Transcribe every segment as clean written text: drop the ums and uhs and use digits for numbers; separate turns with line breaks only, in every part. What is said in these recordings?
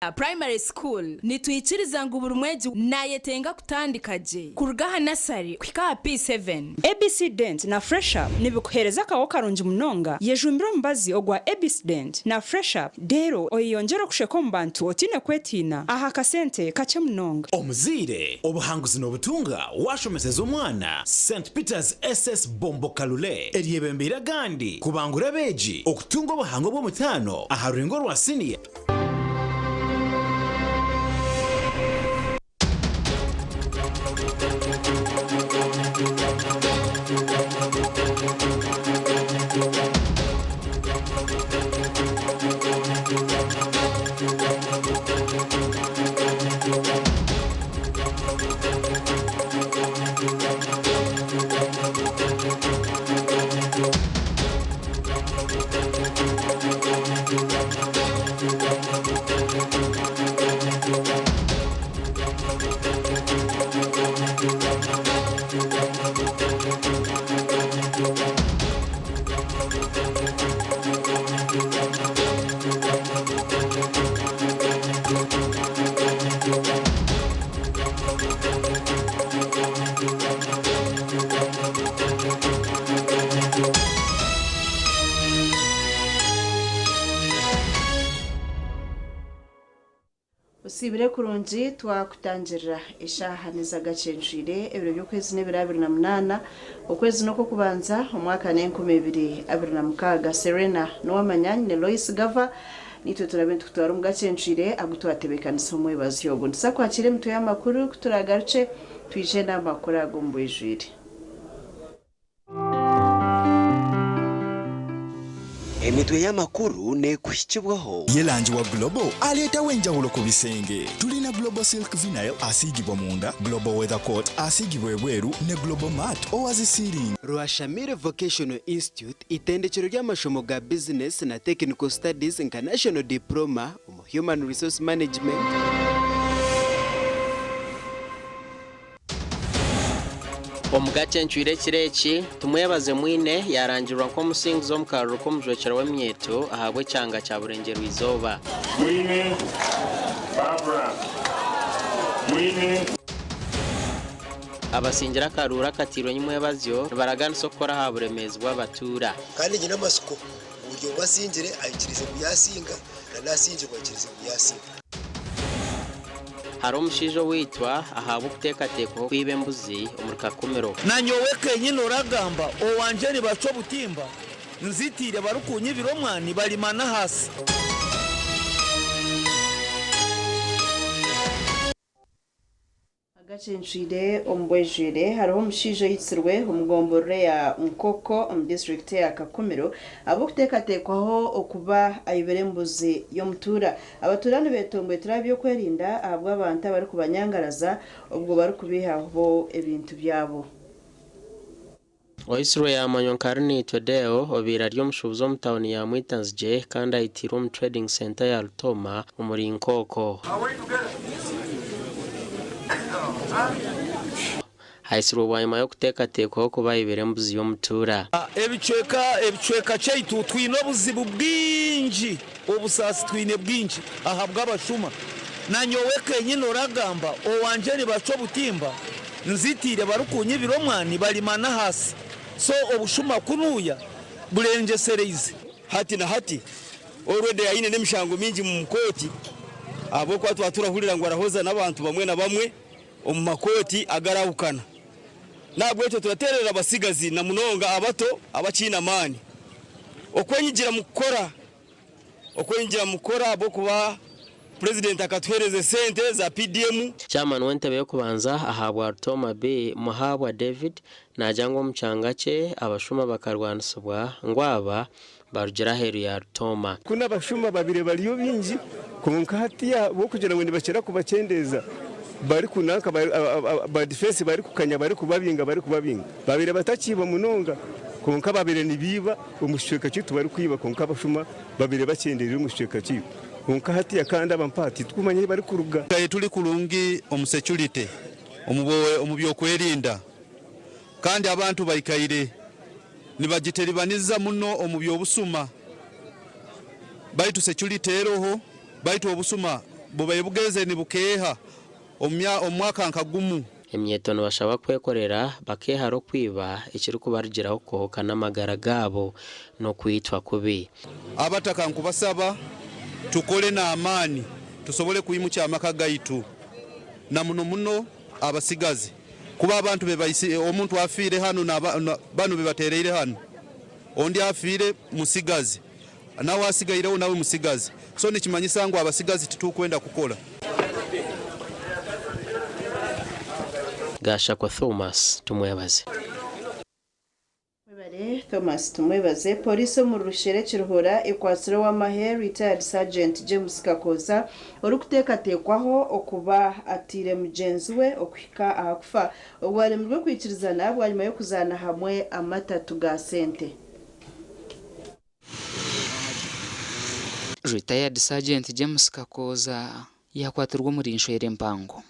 Primary School, nitwikiriza ngu buri mwegi nayetenga kutandika gye kuruga aha nasari kuhika aha P7.
ABC Dent na Fresh Up nibikuheereza akaho karungi munonga, yejumbire omubazi ogwa ABC Dent na Fresh Up reero oyeyongyere okusheka omu bantu otaine kwetiina aha kasente kakye munonga.
Omuzaire, obuhanguzi nobutunga washomeseza omwana St Peters SS Bombo Kalule eryebembeire agandi kubangura abeegi okutunga obuhango bw'omutaano aha rurengo rwa siniya.
Osiibire kurungi twakutangirira eshaaha n'ez'agacencwire ebiro by'okwezi n'ebiro 28 okwezi n'okw'okubanza omwaka n'e2026 Serena Nuwamanya nyine Lois Gava Naitwe turabe nitukutwara omu gacencwire agu twatebeekanisa omwebazyo ogu. Nituza kwakira emitwe y'amakuru ku turaagarukye twije n'amakuru ago omu bwijwire.
Emitwe y'amakuru neekuhikibwaho.
Ye langi wa Global aleetawo enjawulo ku bisenge. Tulina Global Silk Vinyl asiigibwa munda, Global Weather Coat asiigibwa ebweru ne Global Mat owa zi siiringi.
Rwashamire Vocational Institute Itendekero ry'amashomo ga Bizinesi na Technical Studies nka National Diploma omu Human Resource Management.
Omu gacencwire ekiro eki, Tumwebaze Mwine yaarangirwa nk'omusinguzi omu karuru k'omujwekyerwa w'eminyeeto ahabw'ekyanga kya Burengyerwa-izooba.
Mwine Barbara Mwine.
Abasingire akaruuru akatairwe nyimwebazyo nibaraganisa okukora aha buremeezi bw'abatuura.
Kandi nyine amatsiko ngu buri omwe asingire aikirize ngu yaasinga, na n'asingirwe aikirize ngu yaasinga.
Hariho omushaija owaitwa ahabw'okuteekateekwaho kwiba embuzi omuri Kakumiro.
Na nyowe kenyini oragamba, owangye nibacwa obutimba, nzitiire barikunyibira omwani, barima n'ahaasi.
Agacencwire omu bwejwire hariho omushaija oitsirwe omu gomborora eya Nkoko omu disiturikiti eya Kakumiro ahabw'okuteekateekwaho okuba aibire embuzi y'omutuura. Abatuura nibetomboitira ahabyokwerinda ahabw'abantu abarikubanyangaraza obwo barikubaihaho ebintu byabo.
Oitsirwe yaamanywa nka Arinaitwe Deo obaire ari omushuubuzi omu tauni ya Mwitanzigye kandi aitiirwe omu Trading Centre ya Rutooma omuri Nkooko. Aitsirwe bwanyima y'okuteekateekwaho kuba aibire embuzi y'omutuura.
Ebicweka ebicweka kyaitu twine obuzibu bwingi, obusaasi twine bwingi ahabw'abashuma. Na nyowe kenyini oragamba owangye nibacwa obutimba Nzitiire barikunyibira omwani barima n'ahaasi, so obushuma kunuuya burengyesereize.
Hati na hati already aine n'emishango mingi omu kooti ahabw'okuba twaba turahurira ngu arahoza n'abantu bamwe na bamwe omu makooti agarahukana. N'ahabw'ekyo turateererera abatsigazi na munonga abato abakiine amaani okwenyigira mu kukora. Okwenyigira mu kukora ahabw'okuba Purezidenti akatuheereza esente za PDM.
Chairman w'entebe y'okubanza ahabwa Rutooma B, Muhabwa David naagira ngu omu kyanga kye abashuma bakarwanisibwa ngu aba barugire aheeru ya Rutooma.
Kunu abashuma babire bariyo bingi kwonka hati ahabw'okugira ngu nibakira kubakyendeeza barikunanka ba difensi barikukanya barikubabinga barikubabinga babire batakiiba munonga kwonka babire nibiiba Omu kicweka kyaitu barikwiba kwonka abashuma babaire bakyendereire omu kicweka kyaitu. Kwonka hatiya kandi aba mpaha titurikumanya ahi barikuruga.
Turaye turi kurungi omu security, omu by'okwerinda kandi abantu baikaire nibagiteribaniza muno omu by'obusuma baitu security eroho baitu obusuma. Bubaire bugenzire nibukeeha omu mwaka nka gumu.
Emyeto nibashabwa kwekorera bakeehara okwiba ekirikubarugiraho kukohoka n'amagara gaabo n'okwitwa kubi.
Abataka nkubasaba tukore n'amaani tusobole kwimukya amaka gaitu na muno muno abasigazi kuba abantu bebaisi omuntu afiire hanu na banu bebatereire hanu ondi afiire musigazi nawe asigaireho nawe musigazi so nikimanyisa ngu abasigazi titukwenda kukora.
Gashakwa Thomas Tumwebaze.
Mwebare Thomas Tumwebaze. Poliisi omu Rushere Kiruhura ekwatsire ow'amahe Retired Sergeant James Kakooza orikuteekateekwaho okuba atiire mugyenzi we okuhika aha kufa obwo aremirwe kwikirizana bwanyima y'okuzaana hamwe amatatu ga sente.
Retired Sergeant James Kakooza yaakwatirwa omuri nshwera empango.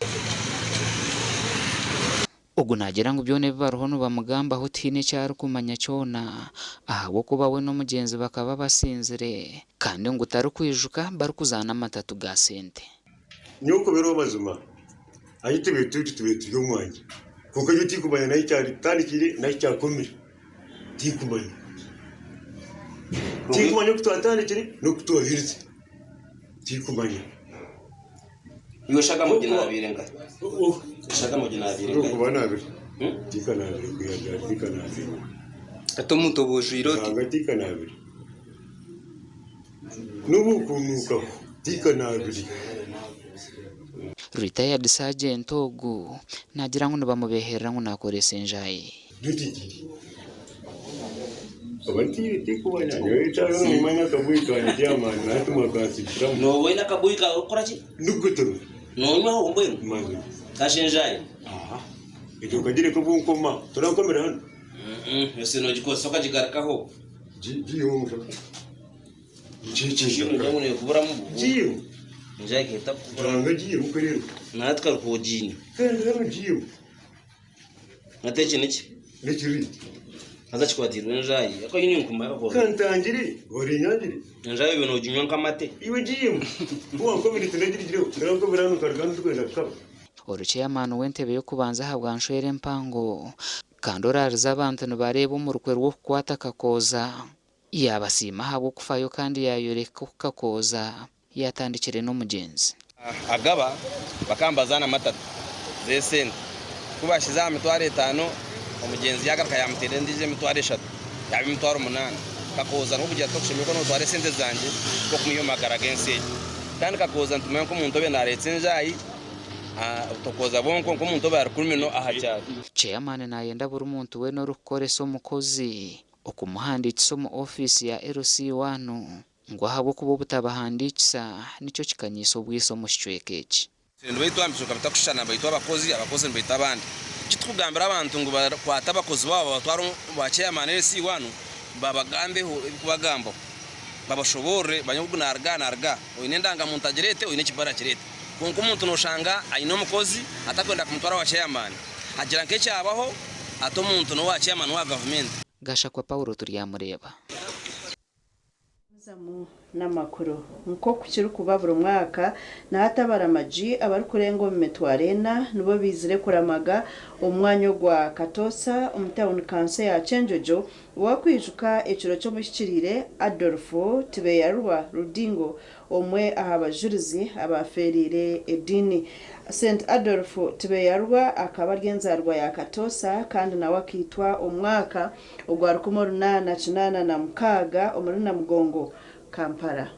Ogu naagira ngu byona ebi bariho nibamugambaho tihaine eki arikumanya kyona ahabw'okuba we n'omugyenzi bakaba basinzire kandi ngu tarikwijuka barikuzaana amatatu ga sente.
Nyowe kubera ow'amazima, ahi tubaire turi tubaire turi omwangye, kwonka nyowe tinkumanya n'ahi kyatandikire n'ahi kyakomire, tinkumanya. Tinkumanya oku twatandikire n'oku twaherize, tinkumanya.
Iwe eshagama oginaabiire nkahi? Eshagama oginaabiire nkahi?
Kuba naabire, tinkanaabire kwiha ryari tinkanaabire.
Hati omuntu oba ojwaire oti?
Ruhanga tinkanaabire. N'obu okunuukaho tinkanaabire.
Retired Sergeant ogu naagira ngu nibamubeherera ngu naakoresa enjaayi.
Nooba oine akabuyi kaawe k'okukora ki? Noonywaho mbwenu? Kasha enjaayi? Ese noogikozesa okagigarukaho? Nekuburamu enjaayi ekahita kukuburamu. Nahati karuka ogiine. Hati eki niki?
Nekiri.
Haza kikwatiirwe enjaayi. Ariko ahi ninkumanya bakora.
Kantangire, orinyangire.
Enjaayi obe nooginywa nk'amate.
Iwe giimu. Ku wankobire tinagirigireho, tinankobire hanu nkaruga hanu ndikwenda kukaba.
Ori ceyamaani w'entebe y'okubanza ahabwa Nshwera Empango kandi oraarize abantu nibareeba omu rukwe rw'okukwata Kakooza yaabasiima ahabw'okufayo kandi yaayoreka oku Kakooza yaatandikire n'omugyenzi.
Agaba bakaba nibazaana matatu z'esente. Ku baashize aha mitwaro etaano, omugyenzi yaagaruka yaamuteera endiijo emitwaro eshatu, yaaba emitwaro munaana. Kakooza nikwo kugira ati, Okushemererwa ku nootwara esente zangye nk'okumwiha omu magara g'ensi egi. Kandi Kakooza nitumanya nk'omuntu obaire naareetsa enjaayi, Tokooza bwonko nk'omuntu obaire ari criminal aha kyaro.
Ceyamaani naayenda buri muntu weena orikukoresa omukozi okumuhandiikisa omu ofiisi ya LC1 Ngu ahabw'okuba obutabahandiikisa nikyo kikanyiisa obwisa omu kicweka eki.
Nibaitwa aha micweka bitakushushana, nibaitwa abakozi, abakozi nibaita abandi. Titukugambira abantu ngu bakwate abakozi baabo babatware omu chairman LC wanu babagambeho ebikubagambaho, babashoboorore bamanye ngu ogu naruga aha naruga aha, oine endangamuntu agireete, oine ekibara akireete. Kwonka omuntu noshanga aine omukozi atakwenda kumutwara owa chairman, hagira nk'ekyabaho ati omuntu n'owa chairman wa gavumenti.
Gashakwa Paulo Turyamureeba.
Gumizamu n'amakuru. Nk'oku kirikuba buri mwaka, nahati abaramagi abarikurenga omu mitwaro ena nibo baizire kuramaga omu mwanya ogwa Katoosa omu tauni kanso ya Kyenjojo owakwijuka ekiro ky'omuhikiriire Adolf Tibeyarwa Rudingo omwe aha bajurizi abaafeereire ediini. Saint Adolf Tibeyarwa akaba ari enzaarwa ya Katoosa kandi nawe akaitwa omu mwaka Ogwa 1886 omuri Namugongo, Kampala.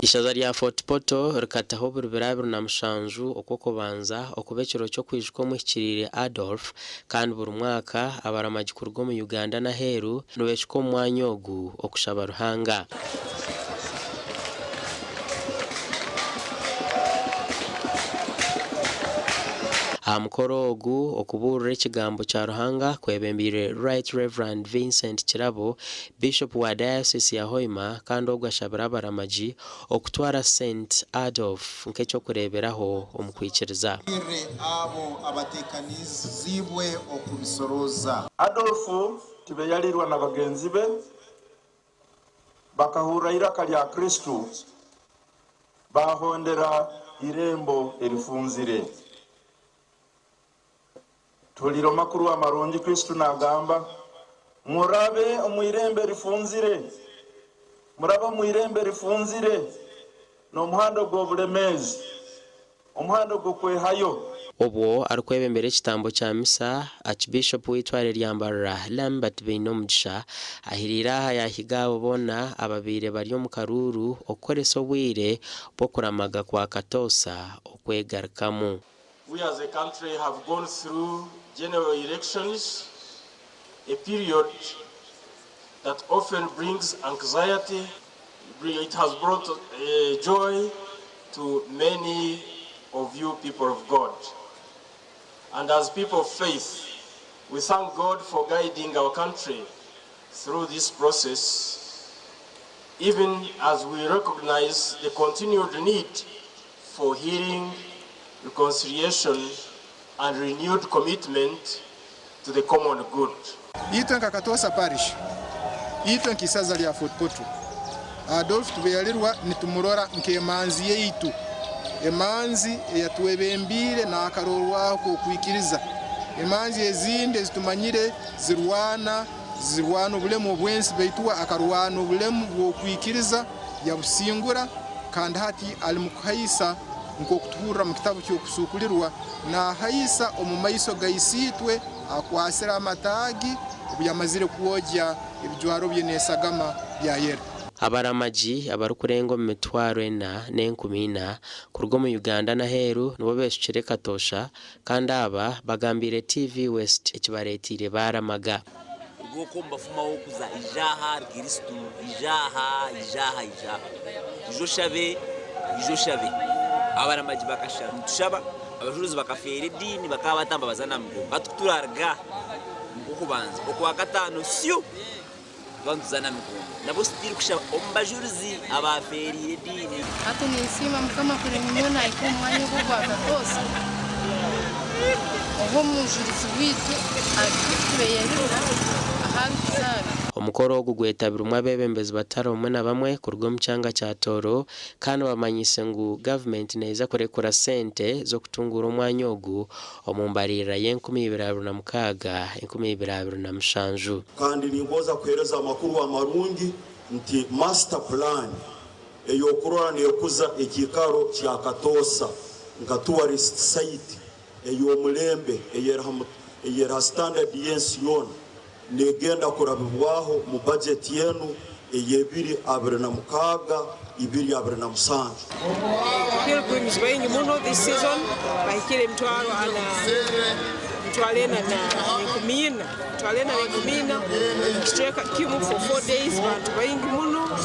Ishaza rya Fort Portal rikataho buri biro 27 Okw'okubanza okuba ekiro ky'okwijuka omuhikiriire Adolf kandi buri mwaka abaramagi kuruga omu Uganda n'aheeru nibeshuka omu mwanya ogu okushaba Ruhanga. Aha mukoro ogu, okubuurira ekigambo kya Ruhanga kwebembeirwe Right Rev. Vincent Kirabo, Bishop wa Diocese ya Hoima kandi ogu ashabire abaramagi okutwara Saint Adolf nk'eky'okureeberaho omu kwikiriza.
Abo abateekaniziibwe okubisorooza.
Adolf Tibeyalirwa na bagenzi be.
Bakahurra iraka lya Kristu, bahondera irembo erifunzire. Tuliro makuru amarungi Kristu nagamba, murabe omu irembo erifunzire, murabe omu irembo erifunzire, n'omuhanda ogw'obulemeezi, omuhanda ogw'okwehayo.
Obwo arikwebembera ekitambo kya misa, Archbishop w'eitware rya Mbarara, Lambert Bainomugisha ahiriire aha yaahiga abo boona ababaire bari omu karuuru okukoresa obwire bw'okuramaga kwa Katoosa okwegarukamu.
We as a country have gone through general elections, a period that often brings anxiety. It has brought joy to many of you people of God. And as people of faith, we thank God for guiding our country through this process, even as we recognize the continued need for healing, reconciliation, and renewed commitment to the common good.
Itwe nka Katoosa Parish, itwe nk'isaza lya Fort Portal, Adolf Tubeyalirwa nitumurora nk'emanzi yaitu, emanzi eyatwebembiire n'akarorwaho k'okwikiriza. Emanzi ezindi ezitumanyire zirwana, zirwana obulemu obw'ensi, baitu we akarwana obulemu bw'okwikiriza yabusingura, kandi hati ali mu kuhaisa nk'okutuhurra mu kitabu ky'Okusuukulirwa, naahaisa omu maiso ga Isiitwe akwasire amataagi obu yamazire kwogya ebijwaro bye n'esagama byayera.
Abaramagi abarikurenga omu mitwaro ena n'enkumi ina kuruga omu Uganda n'aheeru nibo beeshukire Katoosha kandi aba bagambiire TV West ekibareeteire baaramaga.
Rw'oku omu bafumaho kuza ija aha ahari Kristo, ija aha, ija aha, ija aha. Ija oshabe, ija oshabe. Abaramagi bakashaba, nitushaba, abajurizi bakafeera ediini bakaba batamba baza na migongo. Hati ku turaruga omu kw'okubanza, okwakataano syo tuba nituza na migongo. Nabwo still kushaba omu bajurizi abaafeereire ediini.
Hati ninsiima Mukama kureba nyowe nahika omu mwanya ogu ogwa Katoosa, obu omujurizi waitu arikutubeyerera ahu arikuzaarwa.
Omukoro ogu gwetabirwemu abeebembezi batari bamwe na bamwe kuruga omu kyanga kya Tooro kandi bamanyise ngu gavumenti neija kurekura sente z'okutunguura omwanya ogu omu mbaririra y'enkumi ibiri abiri na mukaaga, enkumi ibiri abiri na mushanju.
Kandi ningonza kuhereza amakuru amarungi nti master plan ey'okurora nekuza ekiikaro kya Katoosa nka tourist site ey'omulembe eyeri ha standard y'ensi yoona negenda kurabibwaho mu budget enu ey'ebiri abiri na mukaaga ibiri abiri na musanju.
Pilgrims baingi muno this season, bahikire emitwaro ana emitwaro ena na enkumi ina, emitwaro ena na enkumi ina omu kicweka kimu for 4 days, bantu baingi muno.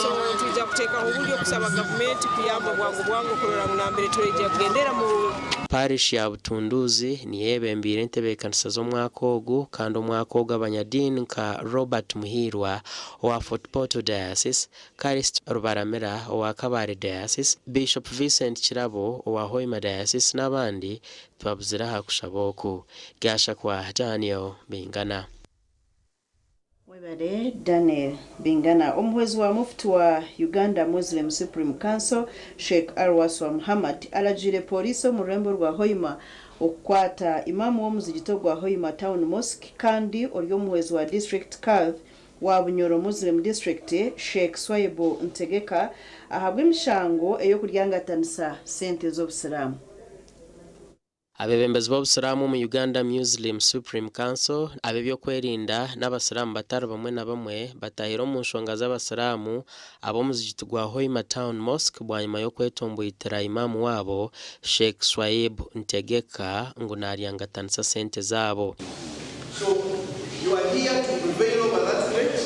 So twija kuteekaho oburyo kusaba gavumenti kuyamba bwangu bwangu kurora ngu nambere tureija kugendera mu
Parish ya Butunduuzi niyo eyebembeire entebeekanisa z'omwaka ogu kandi omwaka ogu abanyadiini nka Robert Muhiirwa owa Fort Portal Diocese, Callist Rubaramira owa Kabale Diocese, Bishop Vincent Kirabo owa Hoima Diocese n'abandi tibabuzire aha kushaba oku. Gashakwa Daniel Bingana.
Webale Daniel Bingana. Omuhwezi wa mufti wa Uganda Muslim Supreme Council, Sheikh Alwaswa Muhammad, aragiire pooriisi omu rurembo rwa Hoima okukwata imaamu w'omuzigiti ogwa Hoima Town Mosque kandi ori omuhwezi wa District Kadhi wa Bunyoro Muslim District, Sheikh Swaibu Ntegeka, ahabw'emishango ey'okuryangatanisa sente z'obusiraamu.
Abeebembezi b'obusiraamu omu Uganda Muslim Supreme Council, ab'ebyokwerinda n'abasiraamu batari bamwe na bamwe batahire omu nshonga z'abasiraamu ab'omuzigiti gwa Hoima Town Mosque bwanyima y'okwetomboitera imaamu waabo Sheikh Swaib Ntegeka ngu naryangatanisa sente zaabo.
So you are here to prevail over that threat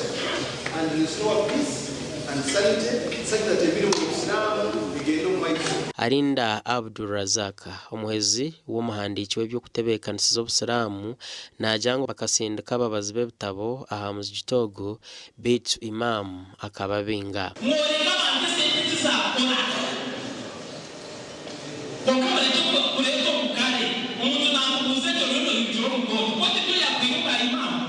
and restore peace and sanity such that ebiri mu Busiraamu bigende omu maiso.
Arinda Abdul Razak, omuhwezi w'omuhandiiki w'eby'okutebeekanisiza obusiraamu naagira ngu bakasindika ababazi b'ebitabo aha muzigiti ogu beitu imaamu akababinga.
Mworeka abantu esente tizakora, kwonka murekye kureeta obukare. Omuntu nakubuuza ekyo oriyo nohindura omu kooti, kooti niyo yakwiha obwa imaamu?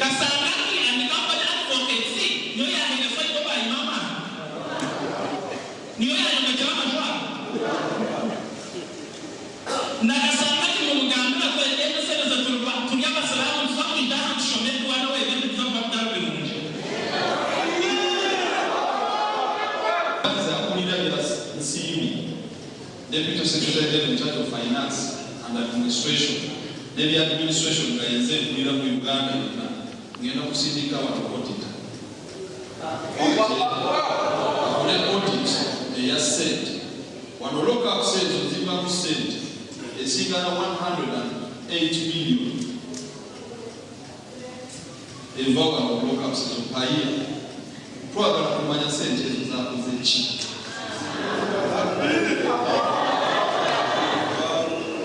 Kasangaki and Company Advocates. Niyo yayombekire amaju ago? Nagasanga nimumugambira ku emesereze turi turi abasiraamu nituza kwija aha tushome eduwa nawe ebindi biza kuba bitari birungi.
Akulira bya Nsiimi, Deputy Secretary General in charge of Finance and Administration n'ebya administration nga yenze nkulira mu Uganda yonna, ngenda kusindika wano auditor akole audit eya ssente wano. Lockups ezo zivamu ssente esingana 108 million eva wano lockups ezo payiya. Twagala kumanya ssente ezo zakoze ki.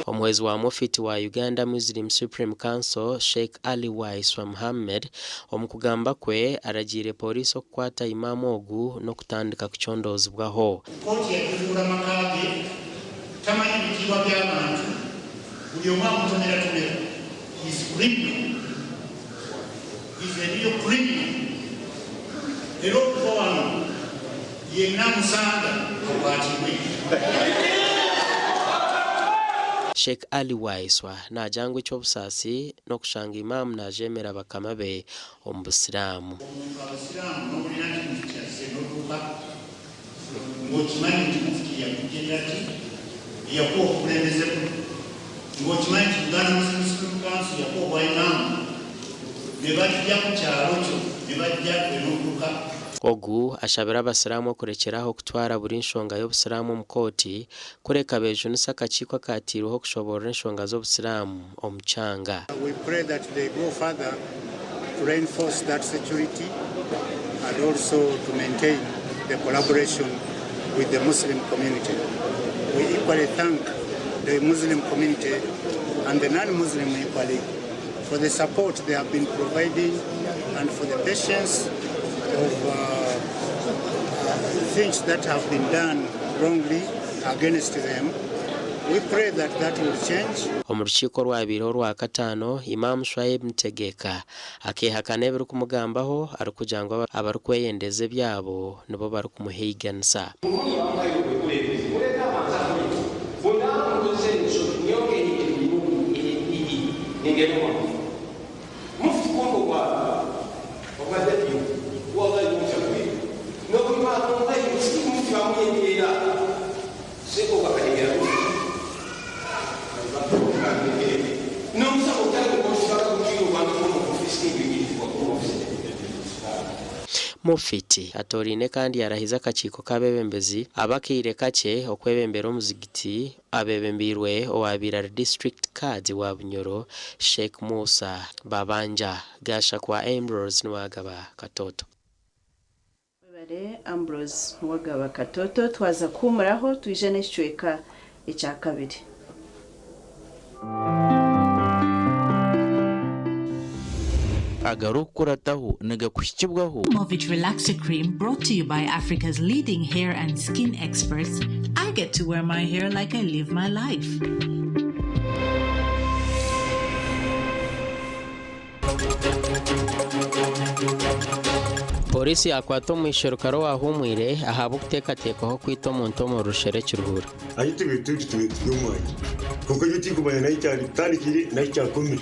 Omuhwezi wa Mufti wa Uganda Muslim Supreme Council, Sheikh Ali Waiswa Muhammad omu kugamba kwe aragiire Pooriisi okukwata Imam ogu n'okutandika kucondoozibwaho.
Kkooti yagifuula maka ge, tamanyi bitiibwa by'abantu, buli omu amutomeratomera. He is criminal, he is a real criminal. Era okuva wano yenna amusanga akwatibwe.
Sheikh Ali Waiswa naagira ngu eky'obusaasi n'okushanga Imam najeemera bakama be omu Busiraamu.
Omuntu abasiraamu n'owulira nti mufti azze n'otuuka ng'okimanyi nti mufti yakugerera ki, yakuwa obukulembeze buno, ng'okimanyi nti Uganda Muslim Supreme Council yakuwa obwa imaamu, ne bajja ku kyalo kyo ne bajja gwe n'otuuka.
Ogu ashabire Abasiraamu okurekyera aho kutwara buri nshonga y'Obusiraamu omu kooti kureka beejunise akakiiko akateirweho kushoboorora enshonga z'Obusiraamu omu kyanga.
We pray that they go further to reinforce that security and also to maintain the collaboration with the Muslim community. We equally thank the Muslim community and the non-Muslim equally for the support they have been providing and for the patience of things that have been done wrongly against them. We pray that that will change.
Omu rukiiko orwabaireho Orwakataano, Imam Shuaib Ntegeka akeehakana ebirikumugambaho arikugira ngu abarikweyendeza ebyabo nibo barikumuheiganisa. Mufti atooraine kandi yaarahiza akakiiko k'abeebembezi aba akaire kakye okwebembera omuzigiti abeebembeirwe owaabaire ari District Kadhi wa Bunyoro, Sheikh Musa Babanja. Gashakwa Ambrose Niwagaba, Katoto.
Webare Ambrose Niwagaba Katoto, twaza kuhuumuraho twije n'ekicweka ekyakabiri.
Agarikukurataho nigakuhikibwaho.
Movit Relaxer Cream brought to you by Africa's leading hair and skin experts. I get to wear my hair like I live my life.
Pooriisi yaakwata omwisherukare owaahumwire ahabw'okuteekateekwaho kwita omuntu omu rushere Kiruhura.
Ahi tubaire turi tubaire turi omwanya kwonka nyowe tinkumanya n'ahi kyatandikire n'ahi kyakomire.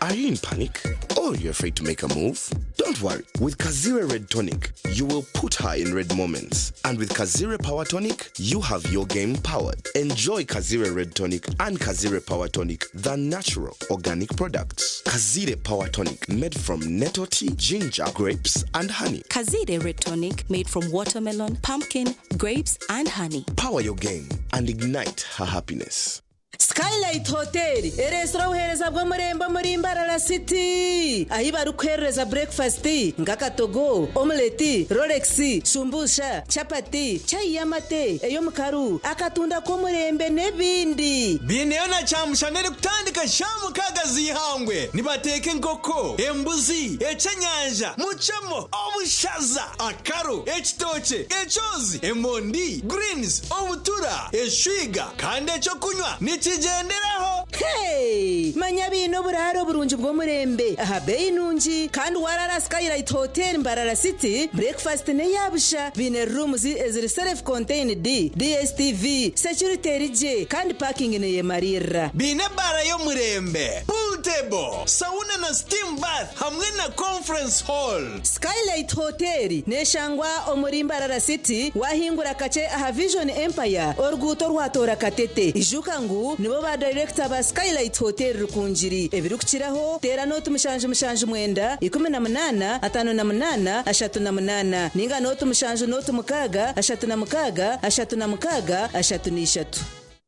Are you in panic? Or you're afraid to make a move? Don't worry. With Kazire Red Tonic, you will put her in red moments. And with Kazire Power Tonic, you have your game powered. Enjoy Kazire Red Tonic and Kazire Power Tonic, the natural organic products. Kazire Power Tonic, made from nettle tea, ginger, grapes, and honey.
Kazire Red Tonic made from watermelon, pumpkin, grapes, and honey.
Power your game and ignite her happiness.
Skylight Hotel ereetsire obuheereza bw'omurembe omuri Mbarara City ahi barikukuheerereza breakfast nk'akatogo, omelette, rolex, shumbusha, chapati, chai y'amate, ey'omukaru, akatunda k'omurembe n'ebindi.
Baineyo na kyamushana erikutandika shaaha mukaaga z'eihangwe. Nibateeka enkoko, embuzi, ekyenyanja, mucemo, obushaza, akaro, ekitookye, ekyozi, emondi, greens, obutura, eshwiga kandi ekyokunywa nikigyenderaho.
Hey! Manya baine oburaaro burungi bw'omurembe aha beeyi nungi kandi waraara aha Skylight Hotel Mbarara City, breakfast n'eya busha. Baine rooms eziri self contained, DSTV, security eri gye kandi parking neyemariirira.
Baine ebaara y'omurembe, pool table, sauna na steam bath hamwe na conference hall.
Skylight Hotel neshangwa omuri Mbarara City wahingura kakye aha Vision Empire oruguuto orwatoora Katete. Ijuka ngu nibo ba dayirekita ba Skylight Hotel Rukungiri. Ebirikukiraho teera nooti 779 18 58 38 ninga nooti 7 nooti 6 36 36 33.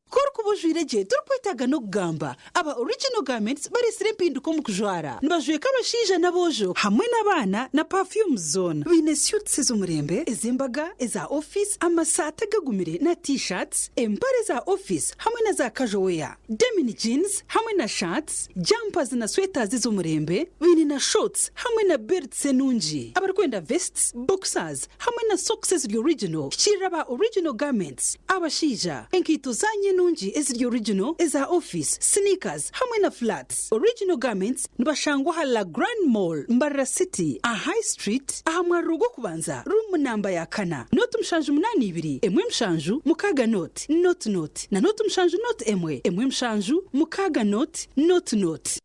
Ku orikuba ojwaire gye torikwetaaga n'okugamba. Aba Original Garments bareetsire empinduka omu kujwara. Nibajweka abashaija n'aboojo hamwe n'abaana na perfumes zoona. Baine suits ez'omurembe, ez'embaga, eza ofiisi, amasaati agagumire na T-shirts, empare za ofiisi hamwe na za casual wear, denim jeans hamwe na shirts, jumpers na sweaters ez'omurembe. Baine na shorts hamwe na belts enungi. Abarikwenda vests, boxers hamwe na socks eziri original, hikiirira aba Original Garments. Abashaija, enkaito zaanyu enungi eziri original, eza ofiisi, sneakers hamwe na flats. Original Garments nibashangwa aha La Grande Mall, Mbarara City, aha High Street, aha mwariro gw'okubanza, room namba ya kana, nooti 782 1 7 6 nooti nooti nooti na nooti 7 nooti 1 1 7 6 nooti nooti nooti.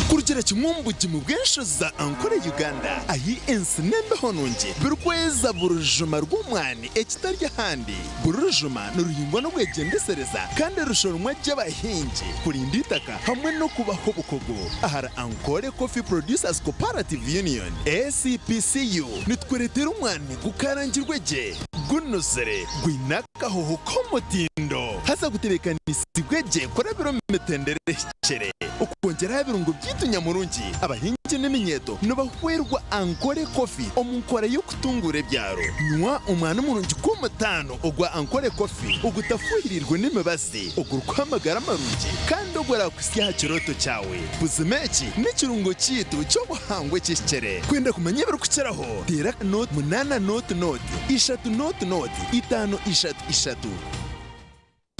Kurugira kimwe omu bugimu bw'enshozi za Ankole Uganda ahi ensi n'embeho nungi birikweza buri rujuma rw'omwani ekitari ahandi. Buri rujuma niruhingwa n'obwegyendesereza kandi rushoromwa gye abahingi kurinda eitaka hamwe n'okubaha obukugu. Ahari Ankole Coffee Producers Cooperative Union, ACPCU, nitukureetera omwani gukarangirwe gye, gunuzire, gwine Akahoho k'omutindo haza gutebeekanisibwe gye kurabira omu mitendera ehikire. Okwongyera aha birungo byaitu nyamurungi, abahingi n'eminyeeto nibahwerwa Ankole Coffee omu nkora y'okutunguura ebyaro. Nywa omwani murungi gw'omutaano ogwa Ankole Coffee ogutafuhiriirwe n'emibazi, ogurikuha amagara marungi kandi oguraakuhitsya aha kirooto kyawe. Buzima eki n'ekirungo kyaitu ky'obuhangwa ekihikire. Kwenda kumanya ebirikukiraho, teera 08 00 3 00 itaano ishatu ishatu.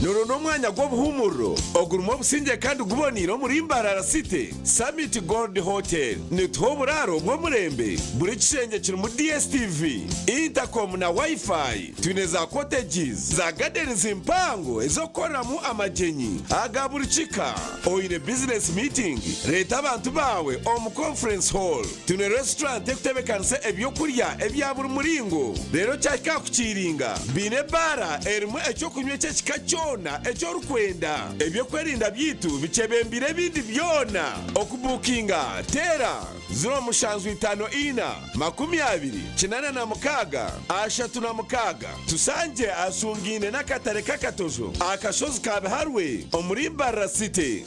Nuru n'omwanya gw'obuhuumuriro ogurimu obusingye kandi guboneire omuri Mbarara City, Summit Gold Hotel. Nituha oburaaro bw'omurembe, buri kishengye kirimu DSTV, intercom na Wi-Fi. Twine za cottages, za gardens mpango ez'okukoreramu amagyenyi aga buri kika. Oine business meeting, reeta abantu baawe omu conference hall. Twine restaurant ekutebekanisa ebyokurya ebya buri muringo. Reero kyahika aha kukiiringa, baine ebaara erimu ekyokunywa eky'ekika kyona eki orikwenda. Ebyokwerinda byaitu bikyebembeire ebindi byona. Okubuukinga, teera 0754 20 86 36. Tusangye ahashungaine n'akatare k'Akatojo aha kashozi ka Biharwe omuri Mbarara City.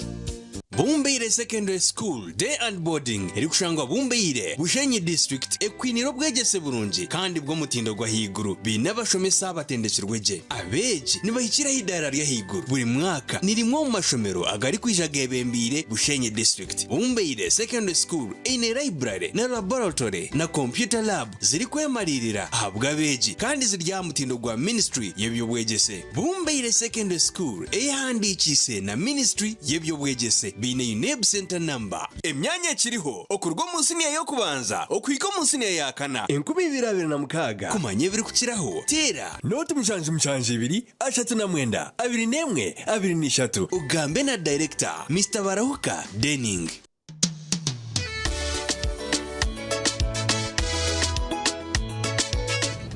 Bumbeire Secondary School Day and Boarding erikushangwa Bumbeire, Bushenyi District ekwiniire obwegyese burungi kandi bw'omutindo gw'ahaiguru. Baine abashomesa abatendekirwe gye. Abeegi nibahikira aha idaara ry'ahaiguru buri mwaka. Ni rimwe omu mashomero agarikwija geebembeire Bushenyi District. Bumbeire Secondary School eine library na laboratory na computer lab zirikwemariirira ahabw'abeegi kandi ziri aha mutindo gwa Ministry y'eby'obwegyese. Bumbeire Secondary School eyehandiikiise na Ministry y'eby'obwegyese baine UNEB Centre Number. Emyanya ekiriho okuruga omu siniya y'okubanza okuhika omu siniya ya kana.
2026.
Kumanya ebirikukiraho, teera.
Nooti 7 7 39 21 23.
Ogambe na Director, Mister Barahuka Denning.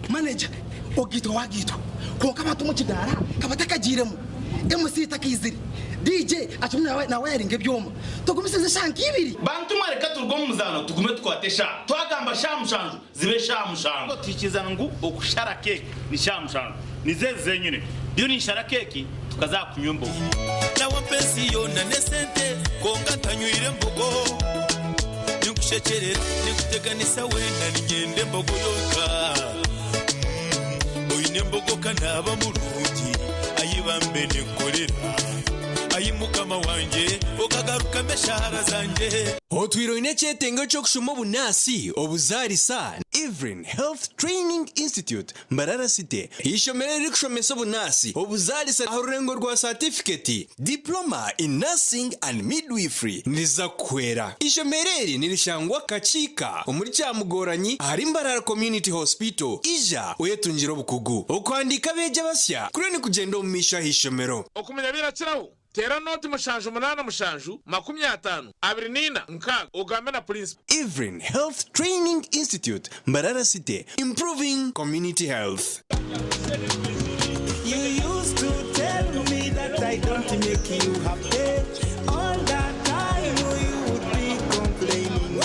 Manager, Ogaitwa wagaitwa kwonka abantu omu kidaara ka batakagiiremu, MC takaizire, DJ akirimu nawayaringa ebyoma. Tugumisirize eshaaha nka ibiri.
Bantu mwe reka turuge omu muzaano tugume tukwate eshaaha. Twagamba shaaha mushanju zibe shaaha mushanju. Tuhikirizana ngu okushara keeki ni shaaha mushanju. Nizo ezi zenyine.
Ndiyo ninshara keeki tukaza aha kunywa embogo.
Nawe ampa ensi yoona n'esente kwonka ntanywire mbogo. Ninkushekyerera, ninkuteganisa weena niinyenda embogo yonka. Oine embogo ka naaba murungi, ayi bambe ninkukorera. Ayi Mukama wangye, okagarukamu eshaara zangye.
Otwire oine ekyetengo ky'okushoma obunaasi, obuzaarisa, Evelyn Health Training Institute, Mbarara City, eishomero eririkushomesa obunaasi, obuzaarisa aha rurengo rwa saatifiketi, Diploma in Nursing and Midwifery, niriza kukuhwera. Eishomero eri nirishangwa Kakiika omuri Kyamugoranyi ahari Mbarara Community Hospital. Ija oyetungire obukugu. Okuhandiika abeegi abasya kuriyo nikugyenda omu maisho aha ishomero.
Okumanya birakiraho, teera nooti 7 8 7 50 24 6 ogambe na purinsipo.
Evelyn Health Training Institute, Mbarara City, improving community health.
You used to tell me that I don't make you happy All that time you would be complaining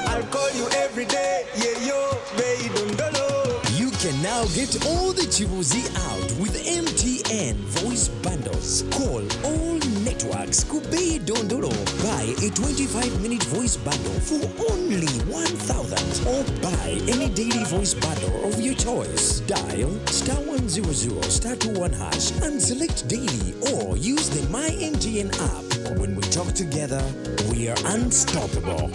I'll call you every day, yeah yo, bae dondolo
You can now get all the Chibuzi out with MTN voice bundles. Call all networks Kubei Dondolo. Buy a 25 minute voice bundle for only 1000 or buy any daily voice bundle of your choice. Dial star 100 star 21 hash and select daily or use the My MTN app. When we talk together, we are unstoppable.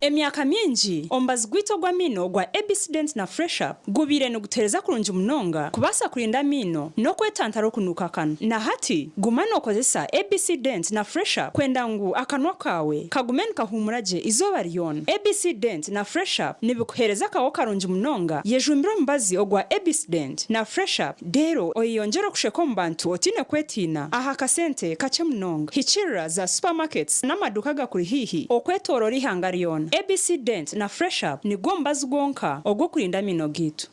Emyaka mingi, omubazi gwaitu ogw'amaino ogwa ABC Dent na Fresh Up gubaire nigutuheereza kurungi munonga kubaasa kurinda amaino n'okwetantara okunuuka akanwa. Na hati, guma nookozesa ABC Dent na Fresh Up kwenda ngu akanwa kaawe kagume nikahuumura gye eizooba ryona. ABC Dent na Fresh Up nibikuheereza akaho karungi munonga. Yejumbire omubazi ogwa ABC Dent na Fresh Up Reero oyeyongyere okusheka omu bantu otaine kwetiina aha kasente kakye munonga. Hikiirira za supermarkets n'amaduuka agakuri haihi okwetooroora eihanga ryona. ABC Dent na Fresh Up nigwo mubazi gwonka ogw'okurinda amaino gaitu.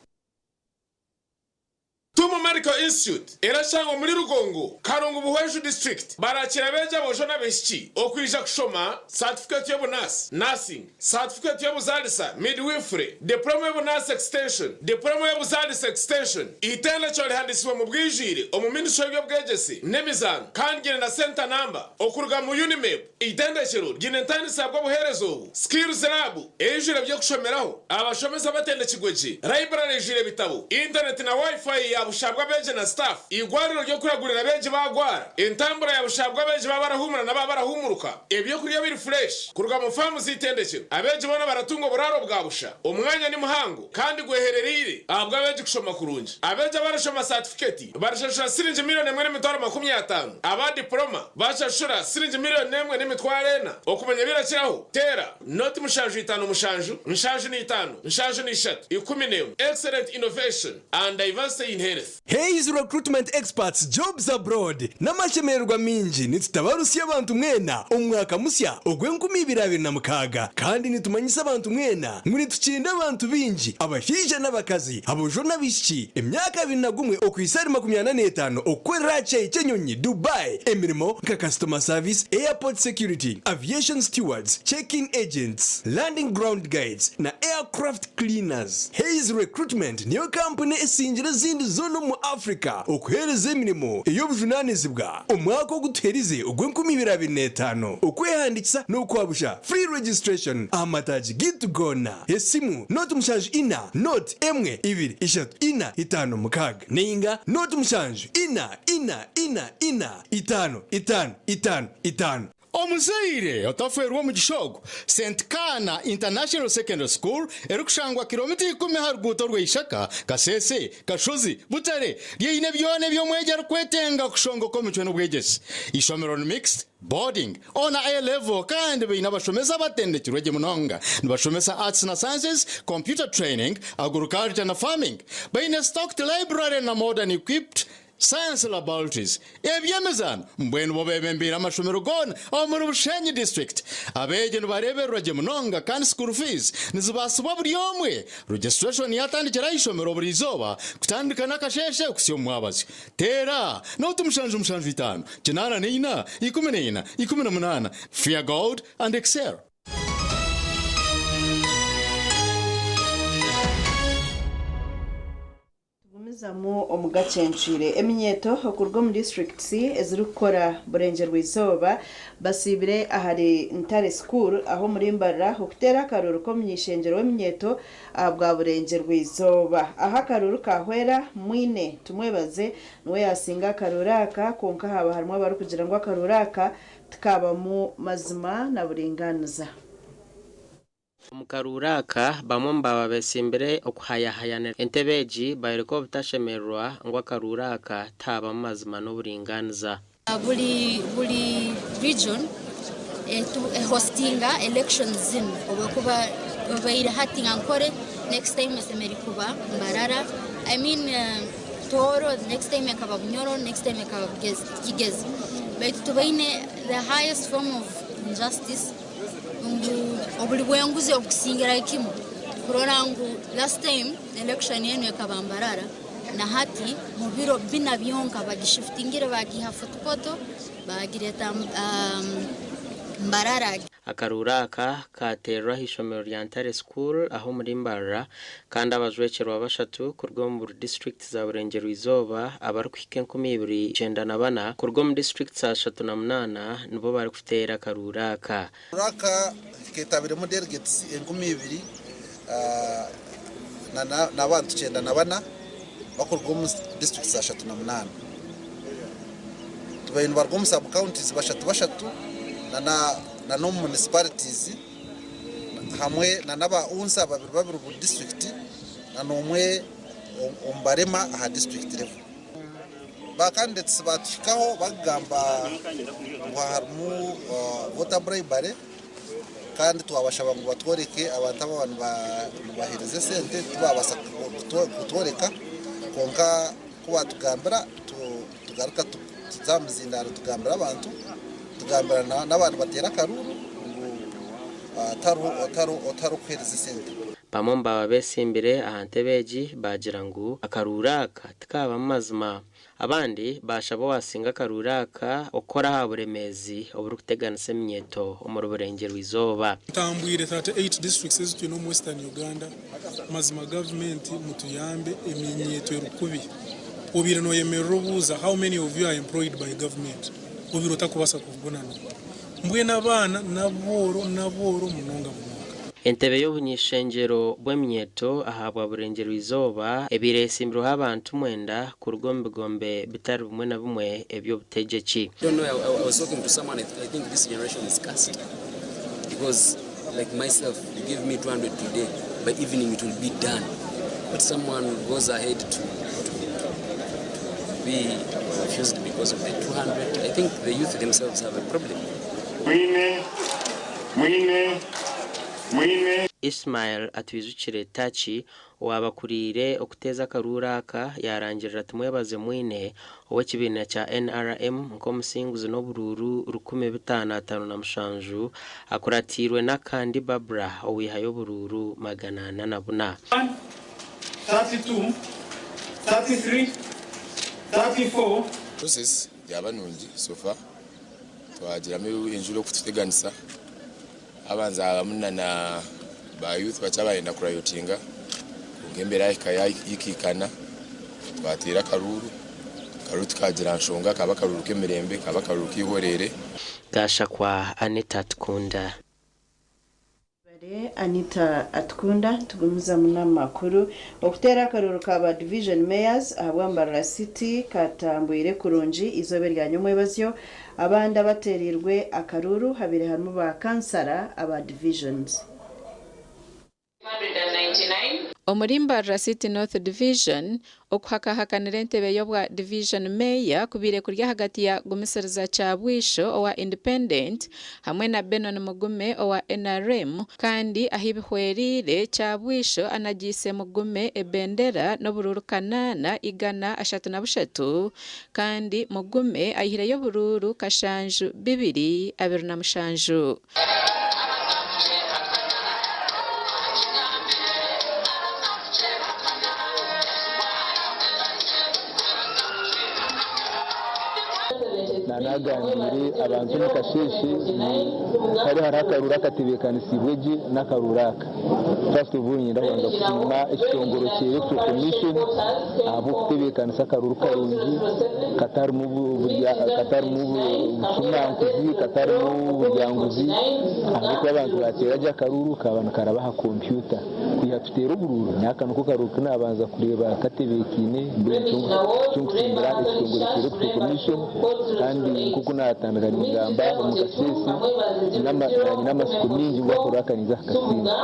Tumu Medical Institute erashangwa omuri Rugongo, Karungu Buhweju District. Barakira abeegi aboojo n'abaishiki okwija kushoma saatifiketi y'obunaasi, Nursing. Saatifiketi y'obuzaalisa, Midwifery, Diploma y'obunaasi Extension, Diploma y'obuzaalisa Extension, Eitendekero rihandiisibwe omu bwijwire omu Minisitule y'eby'obwegyese n'emizaano kandi ryine na Centre Number okuruga mu UNIMEB. Eitendekero ryine entandisa bw'obuheereza obu, Skills Lab eijwire eby'okushomeraho, abashomesa batendekirwe gye, Library eijwire ebitabo, intaneti na Wi-Fi ya busha bw'abeegi na staff, eigwariro ry'okuragurira abeegi baagwara, entambura ya busha bw'abeegi baaba barahuumura na baaba barahuumuruka. Ebyokurya biri fureshi kuruga mu faamu z'eitendekero. Abeegi boona baratunga oburaaro bwa busha. Omwanya ni muhango kandi gweherereire ahabw'abeegi kushoma kurungi. Abeegi abarashoma saatifiketi barashashura siringi miriyoni 1,500,000, aba dipuloma bashashura siringi miriyoni 1,400,000. Okumanya ebirakiraho, teera noti 757 75 73 11. Excellent innovation and diversity in health.
Hays Recruitment Experts Jobs Abroad N'amashemererwa maingi nitutabarutsya abantu mwena omu mwaka musya ogw'enkumi ibiri abiri na mukaaga kandi nitumanyisa abantu mwena ngu nitukinda abantu baingi abashaija n'abakazi, aboojo n'abaishiki emyaka 21 okuhitsya ahari 45 okukorera aha kishaayi ky'enyonyi Dubai emirimo nka Customer Service, Airport Security, Aviation Stewards, Check-in Agents, Landing Ground Guides na Aircraft Cleaners. Hays Recruitment niyo kampuni esingire ezindi zoona omu Africa okuheereza emirimo ey'obujunanizibwa omwaka ogu tuherize ogw'enkumi ibiri abiri n'etaano. Okwehandiikisa n'okwabusha, free registration, aha mataagi gaitu goona. Esimu, 074 0 1 2 3 4 5 6 nainga 0 7 4 4 4 4 5 5 5 5.
Omuzaire otafeerwa omugisha ogu, St Kaana International Secondary School erikushangwa kiromita ikumi aha ruguuto rwa Ishaka, Kasese, Kashozi, Butare, ryeine byona ebi omwegi arikwetenga kushongoka omicwe n'obwegyese. Eishomero ni mixed, boarding, O na A level kandi baine abashomesa abatendekirwe gye munonga. Nibashomesa Arts na Sciences, Computer Training, Agriculture na Farming. Baine stocked library na modern equipped Science Laboratories, eby'emizaano mbwenu bo bebembeire amashomero goona omuri Bushenyi District. Abeegi nibareebererwa gye munonga kandi school fees nizibaasibwa buri omwe. Registration yatandikira aha ishomero buri izooba kutandika n'akasheeshe kuhitsya omu mwabazyo. Teera nooti 775 84 14 18 Fear God and excel.
Tugumizamu omu gacencwire eminyeeto okuruga omu disiturikiti ezirikukora Burengyerwa-izooba basiibire ahari Ntare School aho omuri Mbarara okuteera akaruuru k'omuny'ishengyero w'eminyeeto ahabwa Burengyerwa-izooba. Ahu akaruuru kahwera, Mwine Tumwebaze niwe yaasinga akaruuru aka kwonka haaba harimu abarikugira ngu akaruuru aka tikabamu mazima na buringaaniza.
Omu karuuru aka, bamwe omu baaba beesimbire okuhayahayanira entebe egi bayoreka obutashemererwa ngu akaruuru aka tihabamu mazima n'oburingaaniza.
Buri buri region ehostinga elections zinu obwekuba ebaire hati nka Ankole next time esemeriire kuba Mbarara I mean Tooro next time ekaba Bunyoro next time ekaba Kigezi baitu tubaine the highest form of injustice ngu obuli bw'enguzi obukusingirayo kimu kurora ngu last time election enu ekaba Mbarara na hati mu biro bina byonka bagishifutingire bagiiha Fort Portal bagireta Mbarara.
Akaruuru aka kaateerwa aha ishomero rya Ntare School aha omuri Mbarara kandi abajwekyerwa bashatu kuruga omu buri disiturikiti za Burengyerwa-izooba abarikuhika 2094 kuruga omu disiturikiti 38 nibo barikuteera akaruuru aka.
Akaruuru aka ketabiremu delegates 2000 n'abantu 94 bakuruga omu disiturikiti 38. Tubaire nibaruga omu sub counties bashatu bashatu na n'omu municipalities hamwe na n'aba UNSA babiri babiri buri disiturikiti na n'omwe omu barema aha disiturikiti level. Ba candidates batuhikaho bakugamba ngu harimu voter bribery kandi twabashaba ngu batworeke abantu aba nibaheereza esente tibabaasa kutworeka kwonka ku batugambira tugaruka tuza aha mizindaro tugambira abantu tugambira n'abantu bateera akaruuru ngu otarikuheereza esente.
Bamwe omu baaba beesimbire aha ntebe egi baagira ngu akaruuru aka tikabamu mazima. Abandi baashaba owaasinga akaruuru aka okukora aha buremeezi oburikuteganisa eminyeeto omuri Burengyerwa-izooba.
Ntambwire 38 districts ezi twine omu Western Uganda, mazima gavumenti mutuyambe eminyeeto eri kubi. Obaire noyemerera obuuza how many of you are employed by government obaire otakubaasa kubonana. Mbwenu abaana n'abooro n'abooro munonga munonga.
Entebe y'obuny'ishengyero bw'eminyeeto ahabwa Burengyerwa-izooba ebaire esimbirweho abantu mwenda kuruga omu bigombe bitari bimwe na bimwe eby'obutegyeki.
Don't know, I was talking to someone, I think this generation is cursed. Because, like myself, you give me 200 today, by evening it will be done. But someone goes ahead to be confused because of the 200. I think the youth themselves have a problem.
Mwine, mwine, mwine.
Ismail Atwijukire Tachi owaabakuriire okuteeza akaruuru aka yaarangirira Tumwebaze Mwine ow'ekibiina kya NRM nk'omusinguzi n'oburuuru 5,057 akuratiirwe n'Akandi Barbara owaihayo oburuuru 404.
32, 33, 34.
Process yaba nungi so far, twagiramu enjura okututeganisa abanza habamu na ba youth bakyabayenda kurayotinga, kwonka embeera yahika yikiikana twateera akaruuru, akaruuru tukagira nshonga kaba akaruuru k'emirembe, kaba akaruuru k'eihorere.
Gashakwa Anita Atukunda.
Anita Atukunda. Tugumizamu n'amakuru. Okuteera akaruuru ka ba division mayors ahabwa Mbarara City katambwire kurungi izooba erya nyomwebazyo. Abandi abateereirwe akaruuru habire harimu ba kansara aba divisions.
Omuri Mbarara City North Division, okuhakahakanira entebe y'obwa Division Mayor kubaire kuri ahagati ya Gumisiriza Kyabwisho owa Independent hamwe na Benon Mugume owa NRM kandi ahu bihwereire Kyabwisho anagiise Mugume ebendera n'oburuuru 833 kandi Mugume ayihireyo oburuuru 7227.
Nanaganire abantu omu kasheeshe.
Kare hariho akaruuru akatebeekanisiibwe gye n'akaruuru aka. First of all niinyenda kubanza kusiima ekitongore kya Electoral Commission ahabw'okutebeekanisa akaruuru karungi katarimu katarimu bucumankuzi, katarimu buryanguzi ahabw'okuba abantu baateera gye akaruuru kaaba nikaraba aha kompyuta. Kwiha tuteera oburuuru n'aka niko karuuru ku naabanza kureeba katebeekaine mbwenu nikyo nkusiimira ekitongore kya Electoral Commission kandi nk'oku naatandika ningamba omu kasheeshe nyine amatsiko maingi ngu akaruuru aka ninza kukasinga.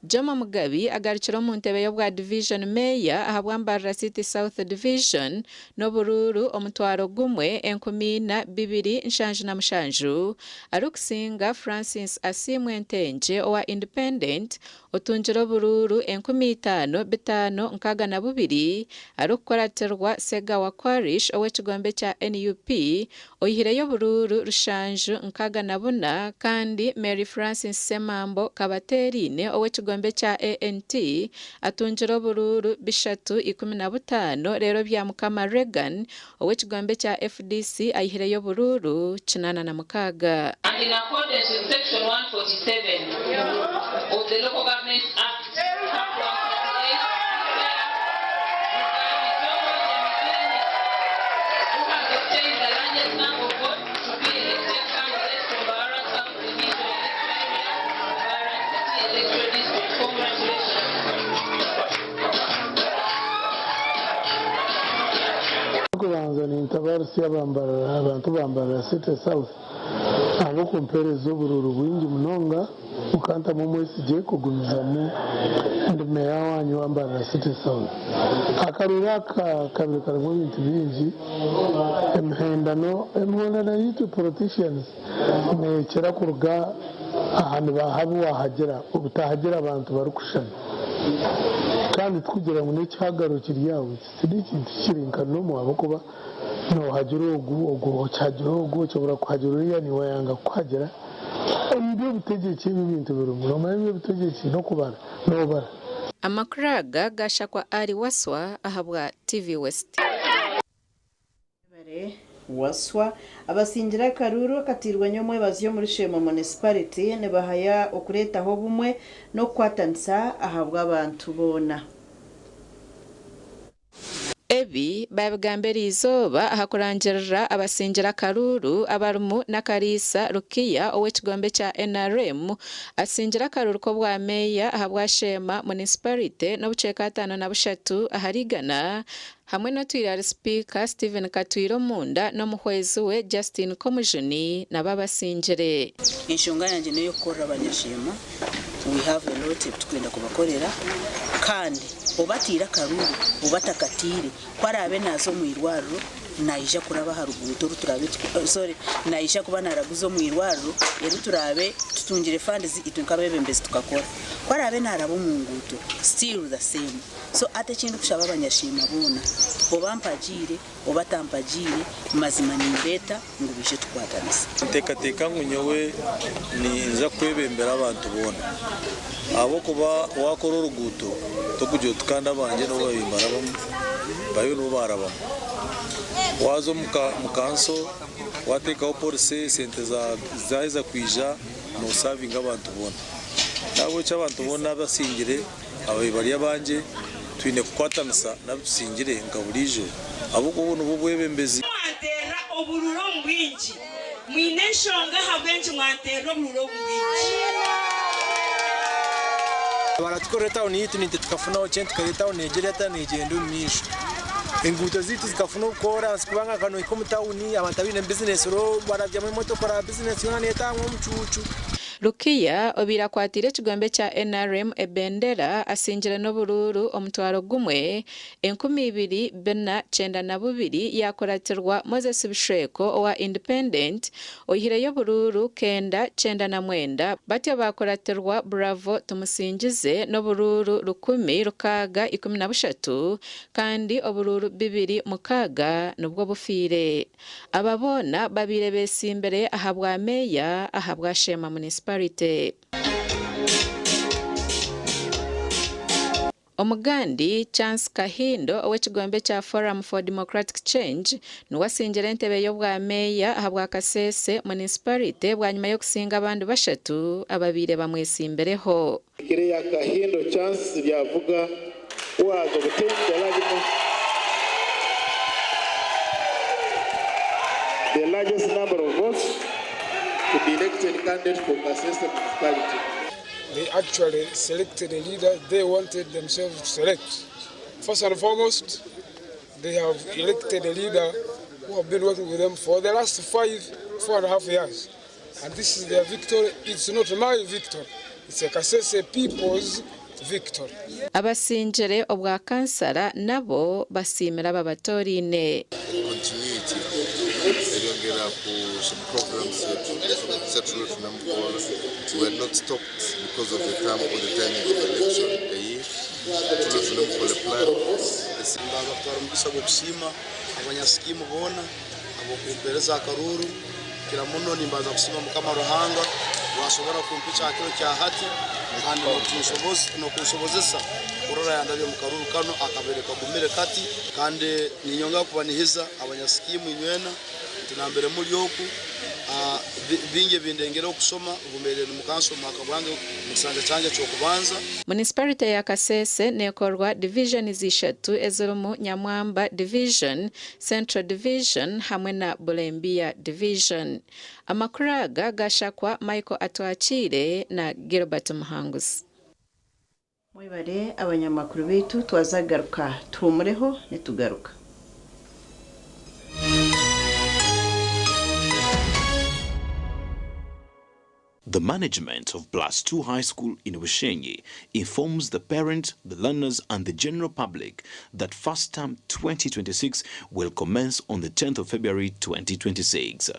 Jomo Mugabi agarukire omu ntebe y'obwa Division Mayor ahabwa Mbarara City South Division n'oburuuru 14,277 arikusinga Francis Asiimwe Ntengye owa Independent otungire oburuuru 5562 arikukuratirwa Segawa Quarish ow'ekigombe kya NUP oihireyo oburuuru 764 kandi Mary Francis Ssemambo Kabateeriine ow'ekigombe kya ANT atungire oburuuru 315 reero Byamukama Reagan ow'ekigombe kya FDC aihireyo oburuuru 86.
And in accordance with section 147 of the Local Government Act, Cap 148, who has obtained the largest number of votes to be elected candidate from Mbarara South Division Electoral Area, Mbarara City Electoral District. Congratulations.
Okubanza nintabarutsya abantu ba Mbarara City South ahabw'okumpeereza oburuuru bwingi munonga mukantamu omwesigye kugumizamu ndi meeya wanyu wa Mbarara City South. Akaruuru aka kabire karimu ebintu bingi, emihendano, emihondano yaitu politicians neekira kuruga aha nibaha abu waahagira obutahagira abantu barikushushana. Kandi tikugira ngu n'ekihagaro kiri aho ti n'ekintu kiri nka normal ahabw'okuba noohagira ogu, ogu okihagira ogu, oshobora kuhagira oriya naiwe ayanga kukuhagira. Omu by'obutegyeki ebi ebintu birimu, noomanya eby'obutegyeki n'okubara, noobara.
Amakuru aga gaashakwa Ali Waswa ahabwa TV West.
Webare Waswa. Abasingire akaruuru akatiirwe nyomwebazyo omuri Sheema Munisiparite nibahaya okureetaho obumwe n'okukwatanisa ahabw'abantu boona.
Ebi baabigamba eriizooba aha kurangirira abasingire akaruuru abarimu na Kariisa Rukiya ow'ekigombe kya NRM asingire akaruuru k'obwa meeya ahabwa Sheema Munisiparite n'obucweka 53 ahari igana Hamwe n'otwire ahari Sipiika Stephen Katwire omunda n'omuhwezi we Justine Komujuni nabo abasingire.
Enshonga yangye n'ey'okukorera abanyasheema, we have a lot ebiturikwenda kubakorera kandi oba ateire akaruru oba atakateire ku araabe naaza omu irwariro naija kuraba aha ruguuto oru turaabe sorry naija kuba naaraguza omu irwariro eri turaabe tutungire funds itwe nk'abeebembezi tukakora. Ku araabe naaraba omu nguuto still the same. So hati eki ndikushaba abanyashiima boona, oba mpagiire oba tampagiire, mazima nimbeeta ngu baije tukwatanise.
Nteekateeka ngu nyowe ninza kwebembera abantu boona ahabw'okuba waakora oruguuto torikugira oti kandi abangye nibo baabaire nibarabamu bariyo nibo baarabamu. Waaza omu kanso waateekaho polisi esente zaaheza kwija noosaavinga abantu boona. N'ahabw'ekyo abantu boona abasingire. Ababi bari abangye, twine kukwatanisa n'abu tusingire nka buriijo, ahabw'okuba obu nibwo bwebembezi.
Mwanteerera obururu omu bwingi. Mwine enshonga ahabw'enki mwanteerera obururu omu bwingi.
Baratukorera etawuni yaitu naitwe tukafunaho kye tukareeba etawuni negira eta negyenda omu maisho. Enguuto zaitu zikafuna obukoransi kubanga nka nohika omu tawuni abantu abaine bizinesi oriho barabyamu emotoka oraba bizinesi yoona netangwa omucuucu.
Rukiya, obaire akwatiire ekigombe kya nrm ebendera asingire n'oburuuru 1492 yaakuratirwa Moses Bishweko owa Independent oihireyo oburuuru 999 batyo baakuratirwa Bravo Tumusingize n'oburuuru 1613 kandi oburuuru 26 nibwo bufiire. Aba boona babaire betsimbire ahabwa meeya ahabwa Sheema Munisiparite. Omugandi, Chance Kahindo ow'ekigombe ekya Forum for Democratic Change niwe asingire entebe y'obwa meeya ahabwa Kasese Munisiparite bwanyima y'okusinga abandi bashatu ababaire bamwetsimbireho.
Kireya Kahindo Chance Byavuga who has obtained the large the largest number of votes to be elected candidate for Kasese Municipality.
They actually selected a leader they wanted themselves to select. First and foremost, they have elected a leader who have been working with them for the last 4.5 years. And this is their victory. It's not my victory. It's a Kasese people's victory.
Abasingire obwa kansara nabo basiimire ababatoraine.
Continuity eryongera ku some programs zetu tunamukola. We are not stopped because of the time or the timing of election. Eyi tulo tunamukola plan.
Mbanza kutwara omugisa gw'okusiima abanyasikiimu boona ab'okumpeereza akaruuru. Kira muno nimbanza kusiima Mukama Ruhanga wasobora kumpikya aha kiro kya hati kandi n'okunsobozesa kurora yandabya omu karuuru kanu akabaire kagumire kati. Kandi ninyongera kubanihiza abanyasikiimu inywena nti nambere muri oku, bingi ebindengere okusoma obu mbaire ndi mukanso omu mwaka gwange omu kisanja kyange ky'okubanza.
Munisiparite ya Kasese nekorwa divijoni ishatu ezirimu Nyamwamba Division, Central Division hamwe na Bulembiya Division. Amakuru aga gashakwa Michael Atwakiire na Gilbert Muhanguzi.
Mwebare abanyamakuru baitu, twaza kugaruka tuhumureho nitugaruka.
The management of Plus 2 High School in Bushenyi informs the parents, the learners, and the general public that first term 2026 will commence on the 10th of February 2026.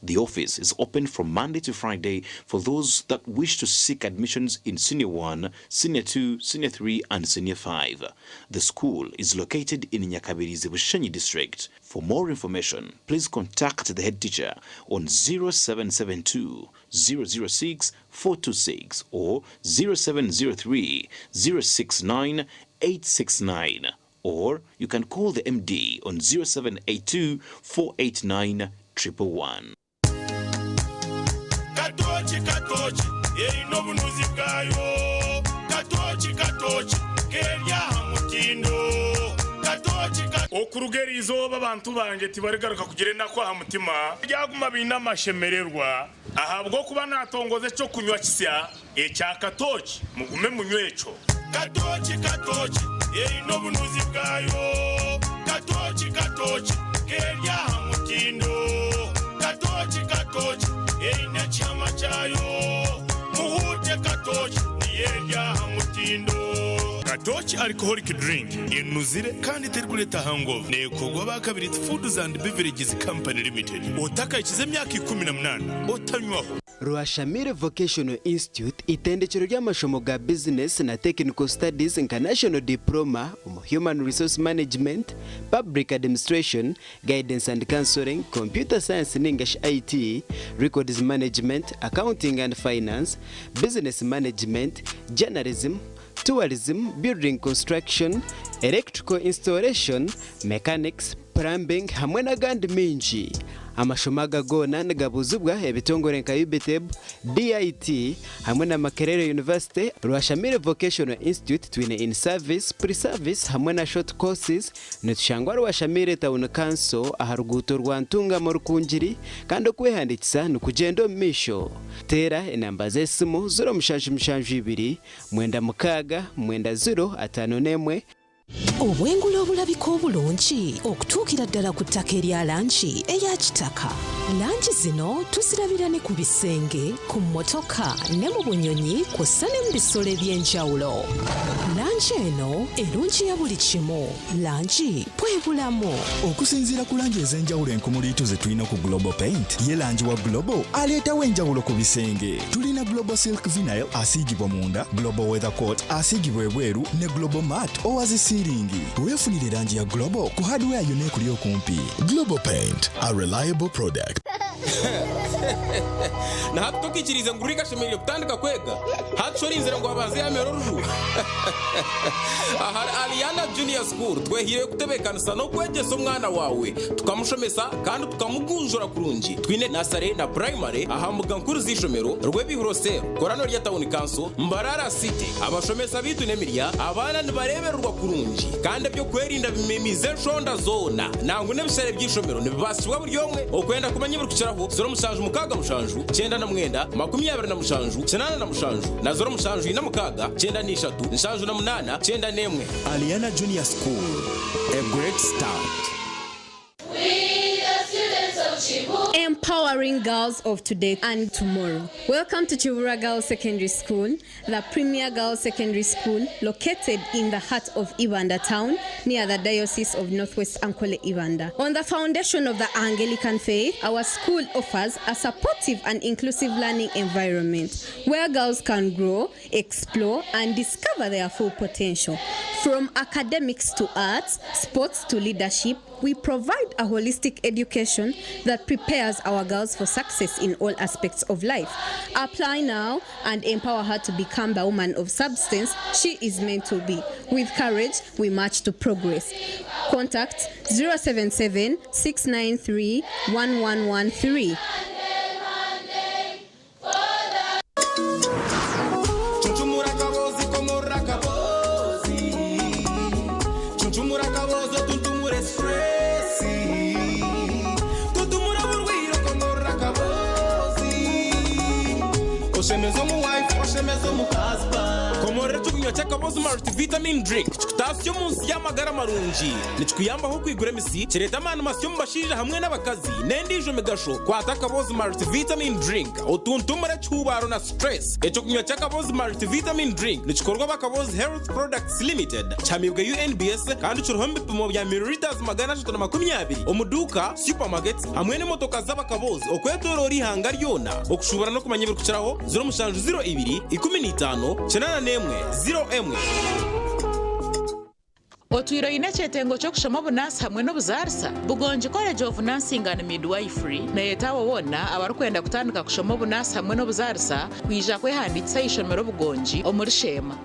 The office is open from Monday to Friday for those that wish to seek admissions in Senior 1, Senior 2, Senior 3, and Senior 5. The school is located in Nyakabirizi Bushenyi district. For more information, please contact the head teacher on 0772 006 426 or 0703 069 869, or you can call the MD on 0782 489 111.
Katoki katoki erina obunuzi bwayo. Katoki katoki kerya aha mutindo. Katoki. Okuruga eri izooba abantu bangye tibarigaruka kugira enaku aha mutima, baryaguma baine amashemererwa ahabw'okuba naatongoza eky'okunywa kisya ekya Katoki. Mugume munywe ekyo. Katoki katoki eine obunuzi bwayo. Katoki katoki keri aha mutindo. Katoki katoki eine ekihama kyayo. Muhuute katoki niyo eri aha mutindo. Katoki Alcoholic Drink enuzire kandi terikureeta hangover. Neekorwa aba Kabiriti Foods and Beverages Company Limited. Otakahikize emyaka 18 otanywaho.
Rwashamire Vocational Institute, itendekero ry'amashomo ga bizinesi na Technical Studies nka National Diploma omu Human Resource Management, Public Administration, Guidance and Counselling, Computer Science ningashi IT, Records Management, Accounting and Finance, Business Management, Journalism, Tourism, Building Construction, Electrical Installation, Mechanics, Plumbing hamwe n'agandi maingi. Amashomo aga goona nigabuuzibwa ebitongore nka UBTEB, DIT hamwe na Makerere University. Rwashamire Vocational Institute twine in service, pre-service hamwe na short courses. Nitushangwa Rwashamire Town Council aha ruguuto rwa Ntungamo Rukungiri kandi okwehandiikisa nikugyenda omu maisho. Teera enamba z'esimu 0772 96 90 51.
Obwengula obulabika obulungi okutuukira ddala ku ttaka erya langi eya kitaka. Langi zino tuzirabira ne ku bisenge, ku mmotoka ne mu bunyonyi kw'ossa ne mu bisolo eby'enjawulo. Langi eno erungiya buli kimu. Langi bwe bulamu.
Okusinziira ku langi ez'enjawulo enkumuliitu ze tulina ku Global Paint, ye langi wa Global aleetawo enjawulo ku bisenge. Tulina Global Silk Vinyl asiigibwa munda, Global Weather Coat asiigibwa ebweru ne Global Matte owa zi siiringi. Weefunire langi ya Global ku hardware yonna ekuli okumpi.
Global Paint, a reliable product.
Na hati tokaikiriize ngu Rick ashemereire kutandika kwega? Hati shi orinzire ngu abanze yaamera oruju? Ahari Aliana Junior School twehaireyo kutebeekanisa n'okwegyesa omwana waawe, tukamushomesa kandi tukamugunjura kurungi. Twine nasare na purayimare aha mbuga nkuru z'eishomero, Rwebihuro Cell, Korano rya Tawuni Kanso, Mbarara City. Abashomesa baitu n'emirya, abaana nibareebererwa kurungi kandi eby'okwerinda bimemiize enshonda zoona. Nangwa n'ebishare by'eishomero nibibaasibwa buri omwe. Okwenda kumanya ebirikukiraho, 0767 99 27 87 na 0746 93 78 91.
Aliana Junior School, a great start.
Empowering girls of today and tomorrow. Welcome to Kiwura Girls Secondary School, the premier girls secondary school located in the heart of Ibanda town near the Diocese of Northwest Ankole Ibanda. On the foundation of the Anglican faith, our school offers a supportive and inclusive learning environment where girls can grow, explore, and discover their full potential. From academics to arts, sports to leadership, we provide a holistic education that prepares our girls for success in all aspects of life. Apply now and empower her to become the woman of substance she is meant to be. With courage, we march to progress. Contact 077 693 1113.
Cuncumura akaboozi komorora akaboozi Cuncumura akaboozi otuntumure stress Tuntumura oburwaire okomorora akaboozi Oshemeze omu wife oshemeze omu husband Komorora eky'okunywa ky'akaboozi multivitamin drink kikutaasya omu nsi y'amagara marungi. Nikikuyambaho kwigura emisi, kireeta amaani masya omu bashaija hamwe n'abakazi n'endiijo migasho. Kwata akaboozi multivitamin drink. Otuntumure ekihuubaaro na stress. Eky'okunywa ky'Akabozi Multivitamin Drink nikikorwa aba Akabozi Health Products Limited, kihamiibwe UNBS kandi kiriho omu bipimo bya millilitres 320 omu duuka, supermarkets hamwe n'emotoka z'Abakabozi okwetoroora eihanga ryona. Okushuubura n'okumanya ebirikukiraho, 0702 15 81 01.
Otwire oine ekyetengo ky'okushoma obunaasi hamwe n'obuzaarisa? Bugongi College of Nursing and Midwifery neyeta abo boona abarikwenda kutandika kushoma obunaasi hamwe n'obuzaarisa kwija kwehandiikisa aha ishomero Bugongi omuri Sheema.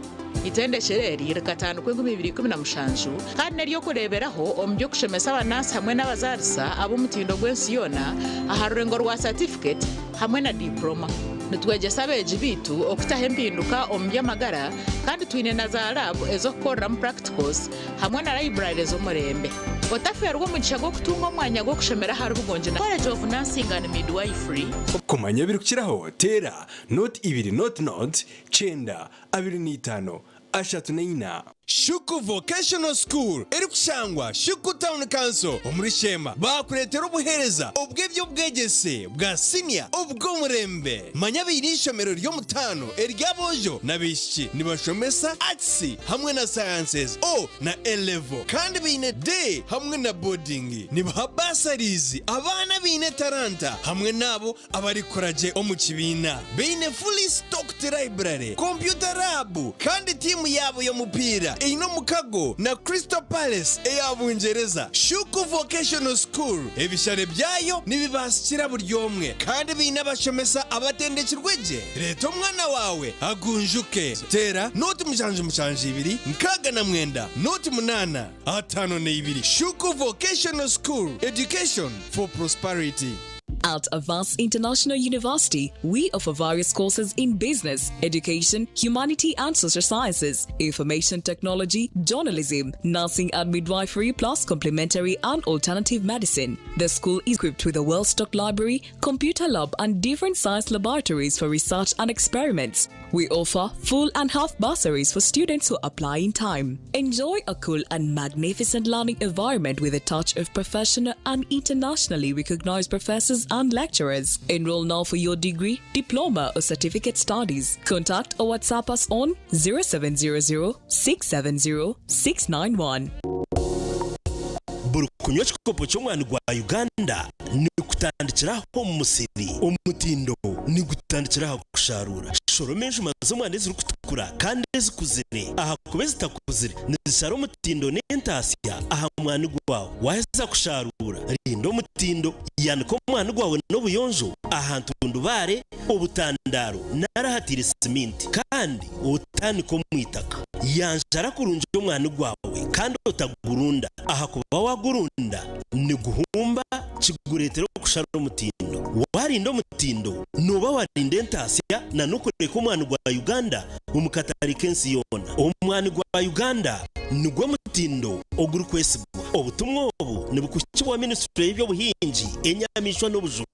Itendekyero eri rikatandikwa 2017 kandi n'ery'okureeberaho omu by'okushomesa abanaasi hamwe n'abazaarisa ab'omutindo gw'ensi yoona aha rurengo rwa satifiketi hamwe na diipuloma. Nitwegyesa abeegi baitu okutaho empinduka omu by'amagara kandi twine na za laabu ez'okukoreramu practicals hamwe na library ez'omurembe. Otafeerwa omugisha gw'okutunga omwanya gw'okushomera ahari Bugongi na College of Nursing and Midwifery.
Kumanya ebirikukiraho, teera nooti ibiri nooti nooti, kyenda, 25, 34.
Shuku Vocational School erikushangwa Shuku Town Council omuri Sheema baakureetera obuheereza obw'eby'obwegyese bwa siniya obw'omurembe. Manya baine eishomero ry'omutaano ery'aboojo n'abaishiki nibashomesa Arts hamwe na Sciences O na A Level kandi baine Day hamwe na Boarding. Nibaha bursaries abaana abaine etaranta hamwe n'abo Abarikukora gye omu kibiina baine fully stocked library, computer lab kandi tiimu yaabo y'omupiira eine omukago na Crystal Palace eya Bungyereza. Shuku Vocational School ebishare byayo nibibaasikira buri omwe kandi baine abashomesa abatendekirwe gye. Reeta omwana waawe agunjuke. Teera 077 69 08 52. Shuku Vocational School, education for prosperity.
At Avance International University, we offer various courses in business, education, humanity and social sciences, information technology, journalism, nursing and midwifery, plus complementary and alternative medicine. The school is equipped with a well-stocked library, computer lab, and different science laboratories for research and experiments. We offer full and half bursaries for students who apply in time. Enjoy a cool and magnificent learning environment with a touch of professional and internationally recognized professors and lecturers. Enroll now for your degree, diploma, or certificate studies. Contact or WhatsApp us on 0700 670 691.
Buri kunywa ekikopo ky'omwani gwa Uganda nikutandikira aha omu musiri. Omutindo nigutandikira aha kushara. kusharuura, shoroma enjuma z'omwani ezirikutukura kandi ezikuzire, ahakuba ezitakuzire nizishara omutindo n'entaasya aha mwani gwawe. Waaheza kusharuura, rinda omutindo. Yanika omwani gwawe n'obuyonjo aha ntundubaare, obutandaaro nari ahataire siminti kandi otaanika omu itaka. Yanjara kurungi omwani gwawe kandi otagurunda ahakuba waagurunda niguhumba kigureetera okushara omutindo. Waarinda omutindo nooba waarinda entaasya na n'okureka omwani gwa Uganda omu katare k'ensi yoona. Omwani gwa Uganda nigwo mutindo ogurikwesigwa. Obutumwa obu nibukuhikibwa Minisitule y'eby'obuhingi, enyamaishwa n'obujubi.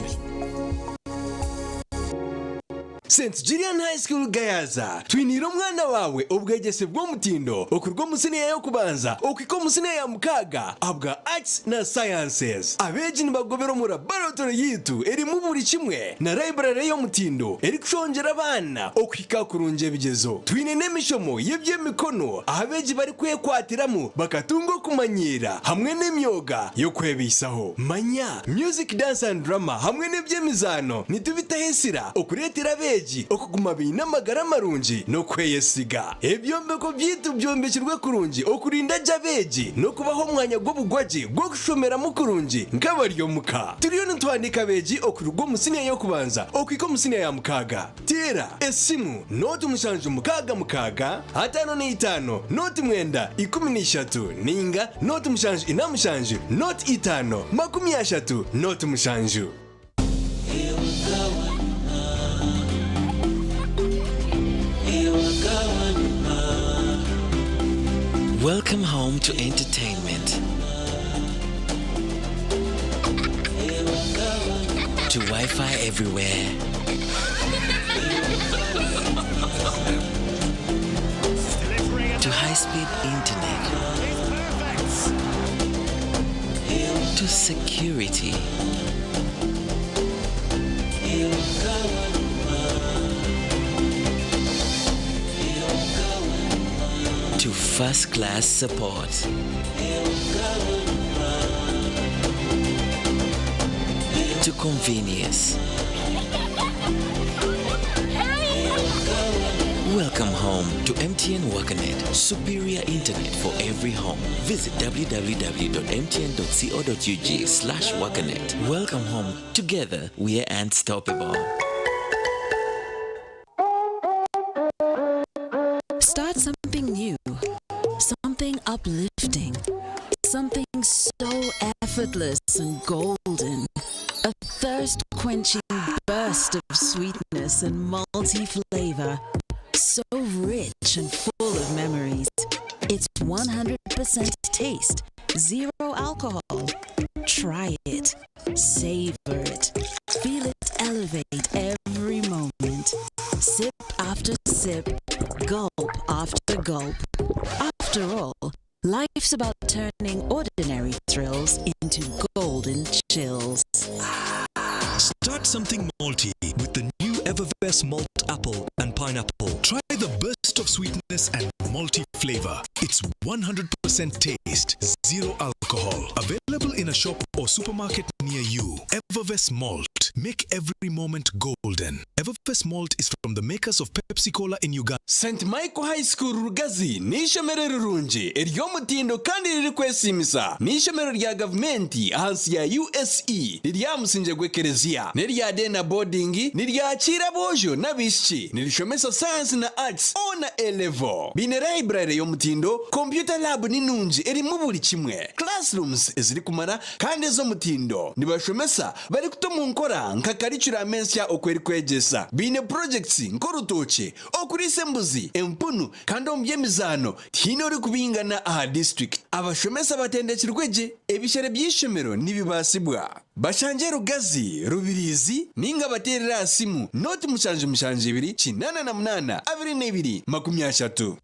St Julian High School Gayaza, Twiniire omwana waawe obwegyese bw'omutindo okuruga omu siniya y'okubanza okuhika omu siniya ya mukaaga ahabwa Arts na Sciences. Abeegi nibagobera omu laboratory yaitu erimu buri kimwe na library y'omutindo erikushongyera abaana okuhika kurungi ebigyezo. Twine n'emishomo y'eby'emikono ahu abeegi barikwekwatiramu bakatunga okumanyiira hamwe n'emyoga y'okwebaisaho. Manya! Music, Dance and Drama hamwe n'eby'emizaano nitubitaho ensira okureetera abeegi okuguma baine amagara marungi n'okweyesiga. Ebyombeko byaitu byombekirwe kurungi okurinda gye abeegi n'okubaha omwanya gw'obugwagye gw'okushomeramu kurungi nk'abari omuka. Turiyo nituhandiika abeegi okuruga omu siniya y'okubanza okuhika omu siniya ya mukaaga. Teera esimu nooti mushanju mukaaga mukaaga ataano n'eitaano nooti mwenda ikumi n'ishatu nainga nooti mushanju ina mushanju nooti itaano makumi ashatu nooti mushanju.
Welcome home to entertainment. To Wi Fi everywhere. To high speed internet. To security. To first class support. To convenience. Welcome home to MTN WakaNet, superior internet for every home. Visit www.mtn.co.ug slash WakaNet. Welcome home. Together, we are unstoppable.
Start something new, something uplifting, something so effortless and golden. A thirst quenching burst of sweetness and multi flavor. So rich and full of memories. It's 100% taste, zero alcohol. Try it, savor it, feel it elevate every moment. Sip after sip, gulp after gulp. After all, life's about turning ordinary thrills into golden chills.
Start something malty with the new Evervess Malt Apple and Pineapple. Try the burst of sweetness and malty flavor. It's 100% taste, zero alcohol. Available in a shop or supermarket near you. Evervess Malt. Make every moment golden. Evervess Malt is from the makers of Pepsi Cola in Uganda.
St Michael High School Rugazi n'eishomero rirungi ery'omutindo kandi ririkwesiimisa. N'eishomero rya gavumenti ahansi ya USE riri aha musingye gw'ekereziya. N'erya day na boarding, niryakiira aboojo n'abaishiki. Nirishomesa Science na Arts, O na A level. Baine library y'omutindo, computer lab ni nungi erimu buri kimwe, classrooms ezirikumara kandi ez'omutindo. Nibashomesa barikuta omu nkora nka curriculum ensya oku erikwegyesa. Baine projects nk'orutookye, okuriisa embuzi, empunu kandi omu by'emizaano tihaine orikubingana aha district. Abashomesa batendekirwe gye, ebishere by'eishomero nibibaasibwa. Bashangye Rugazi, Rubirizi ninga bateerere aha simu nooti mushanju mushanju ibiri kinaana na munaana abiri n'ebiri makumi ashatu.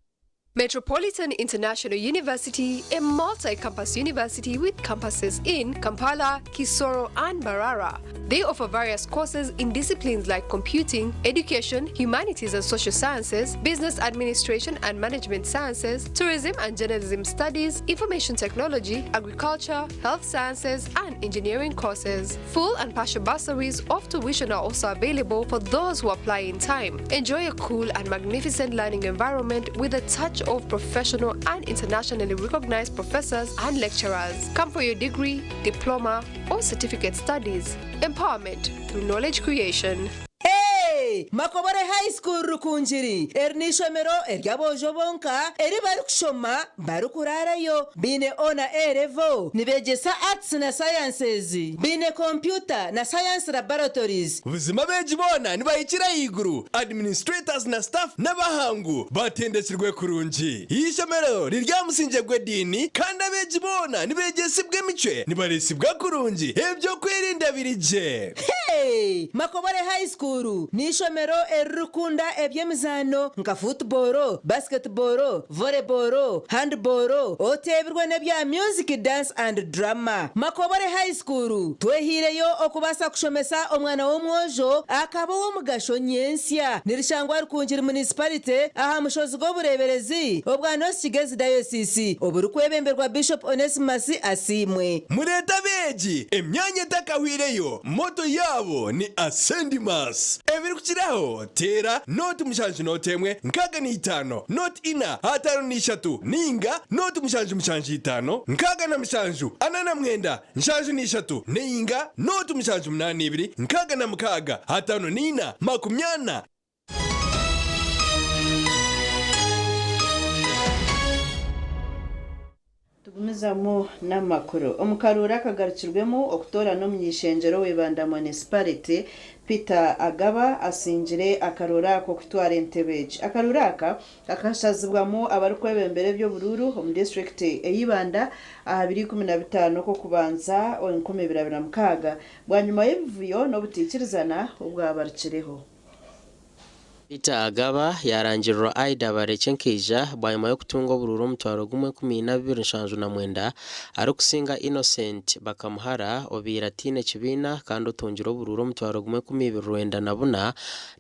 Metropolitan International University, a multi campus university with campuses in Kampala, Kisoro, and Mbarara. They offer various courses in disciplines like computing, education, humanities and social sciences, business administration and management sciences, tourism and journalism studies, information technology, agriculture, health sciences, and engineering courses. Full and partial bursaries of tuition are also available for those who apply in time. Enjoy a cool and magnificent learning environment with a touch of professional and internationally recognized professors and lecturers. Come for your degree, diploma, or certificate studies. Empowerment through knowledge creation.
Hey! Makobore High School Rukungiri eri n'eishomero ery'aboojo bonka eri barikushoma barikuraarayo. Baine O na A level, nibeegyesa Arts na Sciences, baine kompyuta na Science Laboratories.
Buzima abeegi boona nibahikira ahaiguru, administrators na staff n'abahangu batendekirwe kurungi. Eishomero riri aha musingye gw'ediini kandi abeegi boona nibeegyesibwa emicwe, nibareesibwa kurungi, eby'okwerinda biri gye.
Hey! Makobore High School n'eishomero eririkukunda eby'emizaano nka football, basketball, volleyball, handball, oteebirwe n'ebya music, dance and drama. Makobore High School twehaireyo okubaasa kushomesa omwana w'omwojo akaba ow'omugasho nyentsya. Nirishangwa Rukungiri Municipality aha mushozi gw'obureeberezi obwa North Kigezi Diocese oburikwebemberwa Bishop Onesmus Asiimwe.
Mureete abeegi, emyanya etakahwireyo, motto yaabo ni Ascendimus. Ebirikukiraho, teera nooti mushanju nooti emwe 65 nooti ina 53 nainga nooti mushanju mushanju itaano 67 49 73 nainga nooti mushanju munaana ibiri 66 54 40.
Tugumizamu n'amakuru. Omu karuuru akagarukirwemu okutoorana omuny'eishengyero w'Ibanda Municipality, Peter Agaba asingire akaruuru aka okutwara entebe egi. Akaruuru aka kakashazibwamu abarikwebembera eby'oburuuru omu disiturikiti ey'Ibanda aha biro 15 Okw'okubanza 2026 bwanyima y'ebivuyo n'obuteikirizana obwabarukireho.
Peter Agaba yaarangirirwa Aidah Barekye Nkeija bwanyima y'okutunga oburuuru 1,279 arikusinga Innocent Bakamuhara obaire ataine kibiina kandi otungire oburuuru 1,294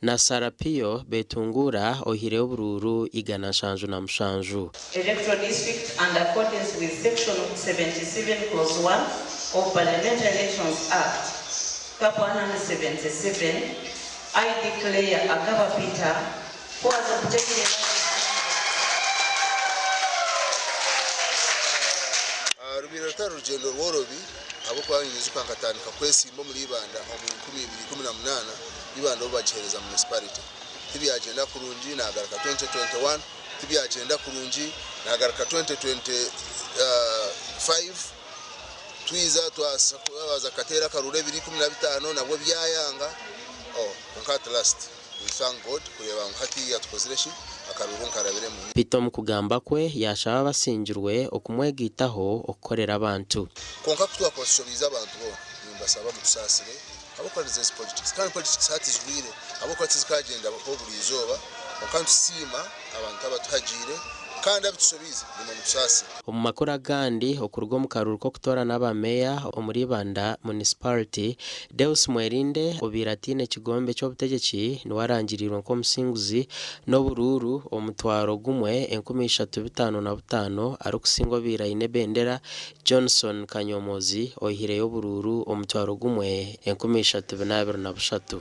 na Sarah Pio Betunguura oihireyo oburuuru 177.
Electoral District and accordance with section 77 clause 1 of Parliamentary Elections Act, Cap 177, I declare Agaba Peter, who has obtained a
Rubaire rutari rugyendo rworobi ahabw'okuba ninyijuka nkatandika kwesimba omuri Ibanda omu 2018, Ibanda obu bagiheereza munisiparite. Tibyagyenda kurungi naagaruka 2021, tibyagyenda kurungi naagaruka 2025, Twiza twaza kukateera akaruru 2015 nabwo byayanga oh kwonka at last we thank God kureeba ngu hatiiya tukozire ki akaruru nkarabiremu.
Peter omu kugamba kwe yaashaba abasingirwe okumwegaitaho okukorera abantu.
Kwonka ku twakuba tushobiize abantu boona nimbasaba mutusaasire ahabw'okuba nizo ezi politics kandi politics hati zijwire ahabw'okuba tizikagyenda ho buri izooba kwonka nitusiima abantu abatuhagiire Kandi abitushobiize, nimwe mutusaasire.
Omu makuru agandi, okuruga omu karuuru k'okutoorana aba meeya omuri Ibanda Municipality, Deus Mwerinde obaire ataine kigombe ky'obutegyeki niwe arangiriirwe nk'omusinguzi n'oburuuru 3,355 arikusinga obaire aine ebendera Johnson Kanyomozi oihireyo oburuuru 1,323.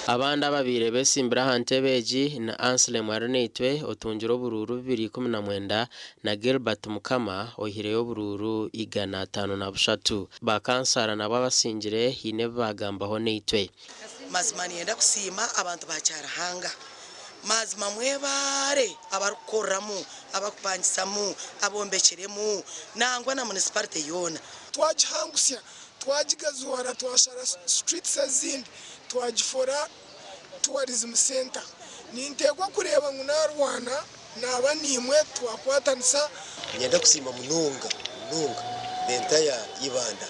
Abandi ababaire besimbire aha ntebe egi ni Anslem Arinaitwe otungire oburuuru 219 na Gilbert Mukama oihireyo oburuuru 503. Ba kansara nabo abasingire haine ebi baagambaho naitwe.
Mazima niinyenda kusiima abantu ba Kyarihanga. Mazima mwebaare abarikukoreramu, abarikupangisamu, abombekyeremu nangwa na munisiparite yoona.
Twagihangusya, twagigazuhara twashara streets ezindi twagifora tourism centre. Ninteekwa kureeba ngu narwana naba naimwe twakwatanisa.
Niinyenda kusiima munonga munonga the entire Ibanda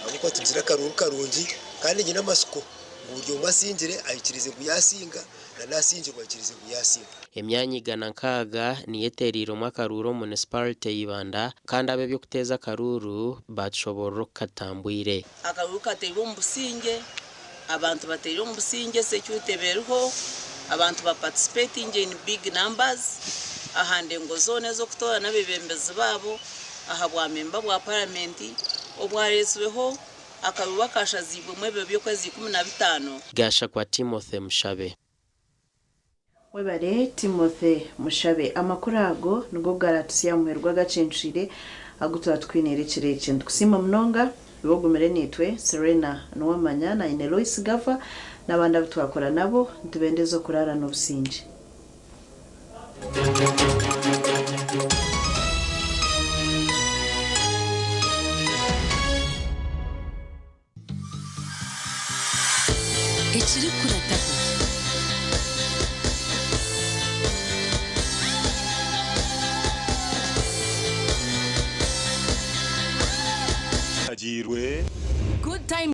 ahabw'okuba tugizire akaruuru karungi kandi nyine amatsiko. Ngu buri omwe asingire aikirize ngu yaasinga na n'asingirwe aikirize ngu yaasinga.
Emyanya 106 niyo eteereirwemu akaruuru omu munisiparite ya Ibanda kandi ab'eby'okuteeza akaruuru baatushoboorora oku katambwire.
Akaruuru kateirwe omu busingye, abantu bateire omu busingye, security eba eriho, abantu baparticipatinge in big numbers aha ndengo zoona ez'okutoorana abeebembezi baabo aha bwa memba bwa paramenti obwaretsirweho akaruuru akashaziibwemu ebiro by'okwezi 15.
Gashakwa Timothy Mushabe.
Webare Timothy Mushabe. Amakuru ago nigo garatutsya aha muheru gw'agacencwire agu twatwiniire ekiro eki. Nitukusiima munonga iwe ogumire naitwe, Serena Nuwamanya, naine Lois Gava n'abandi abu twakora nabo. Nitubendeza okuraara n'obusingye.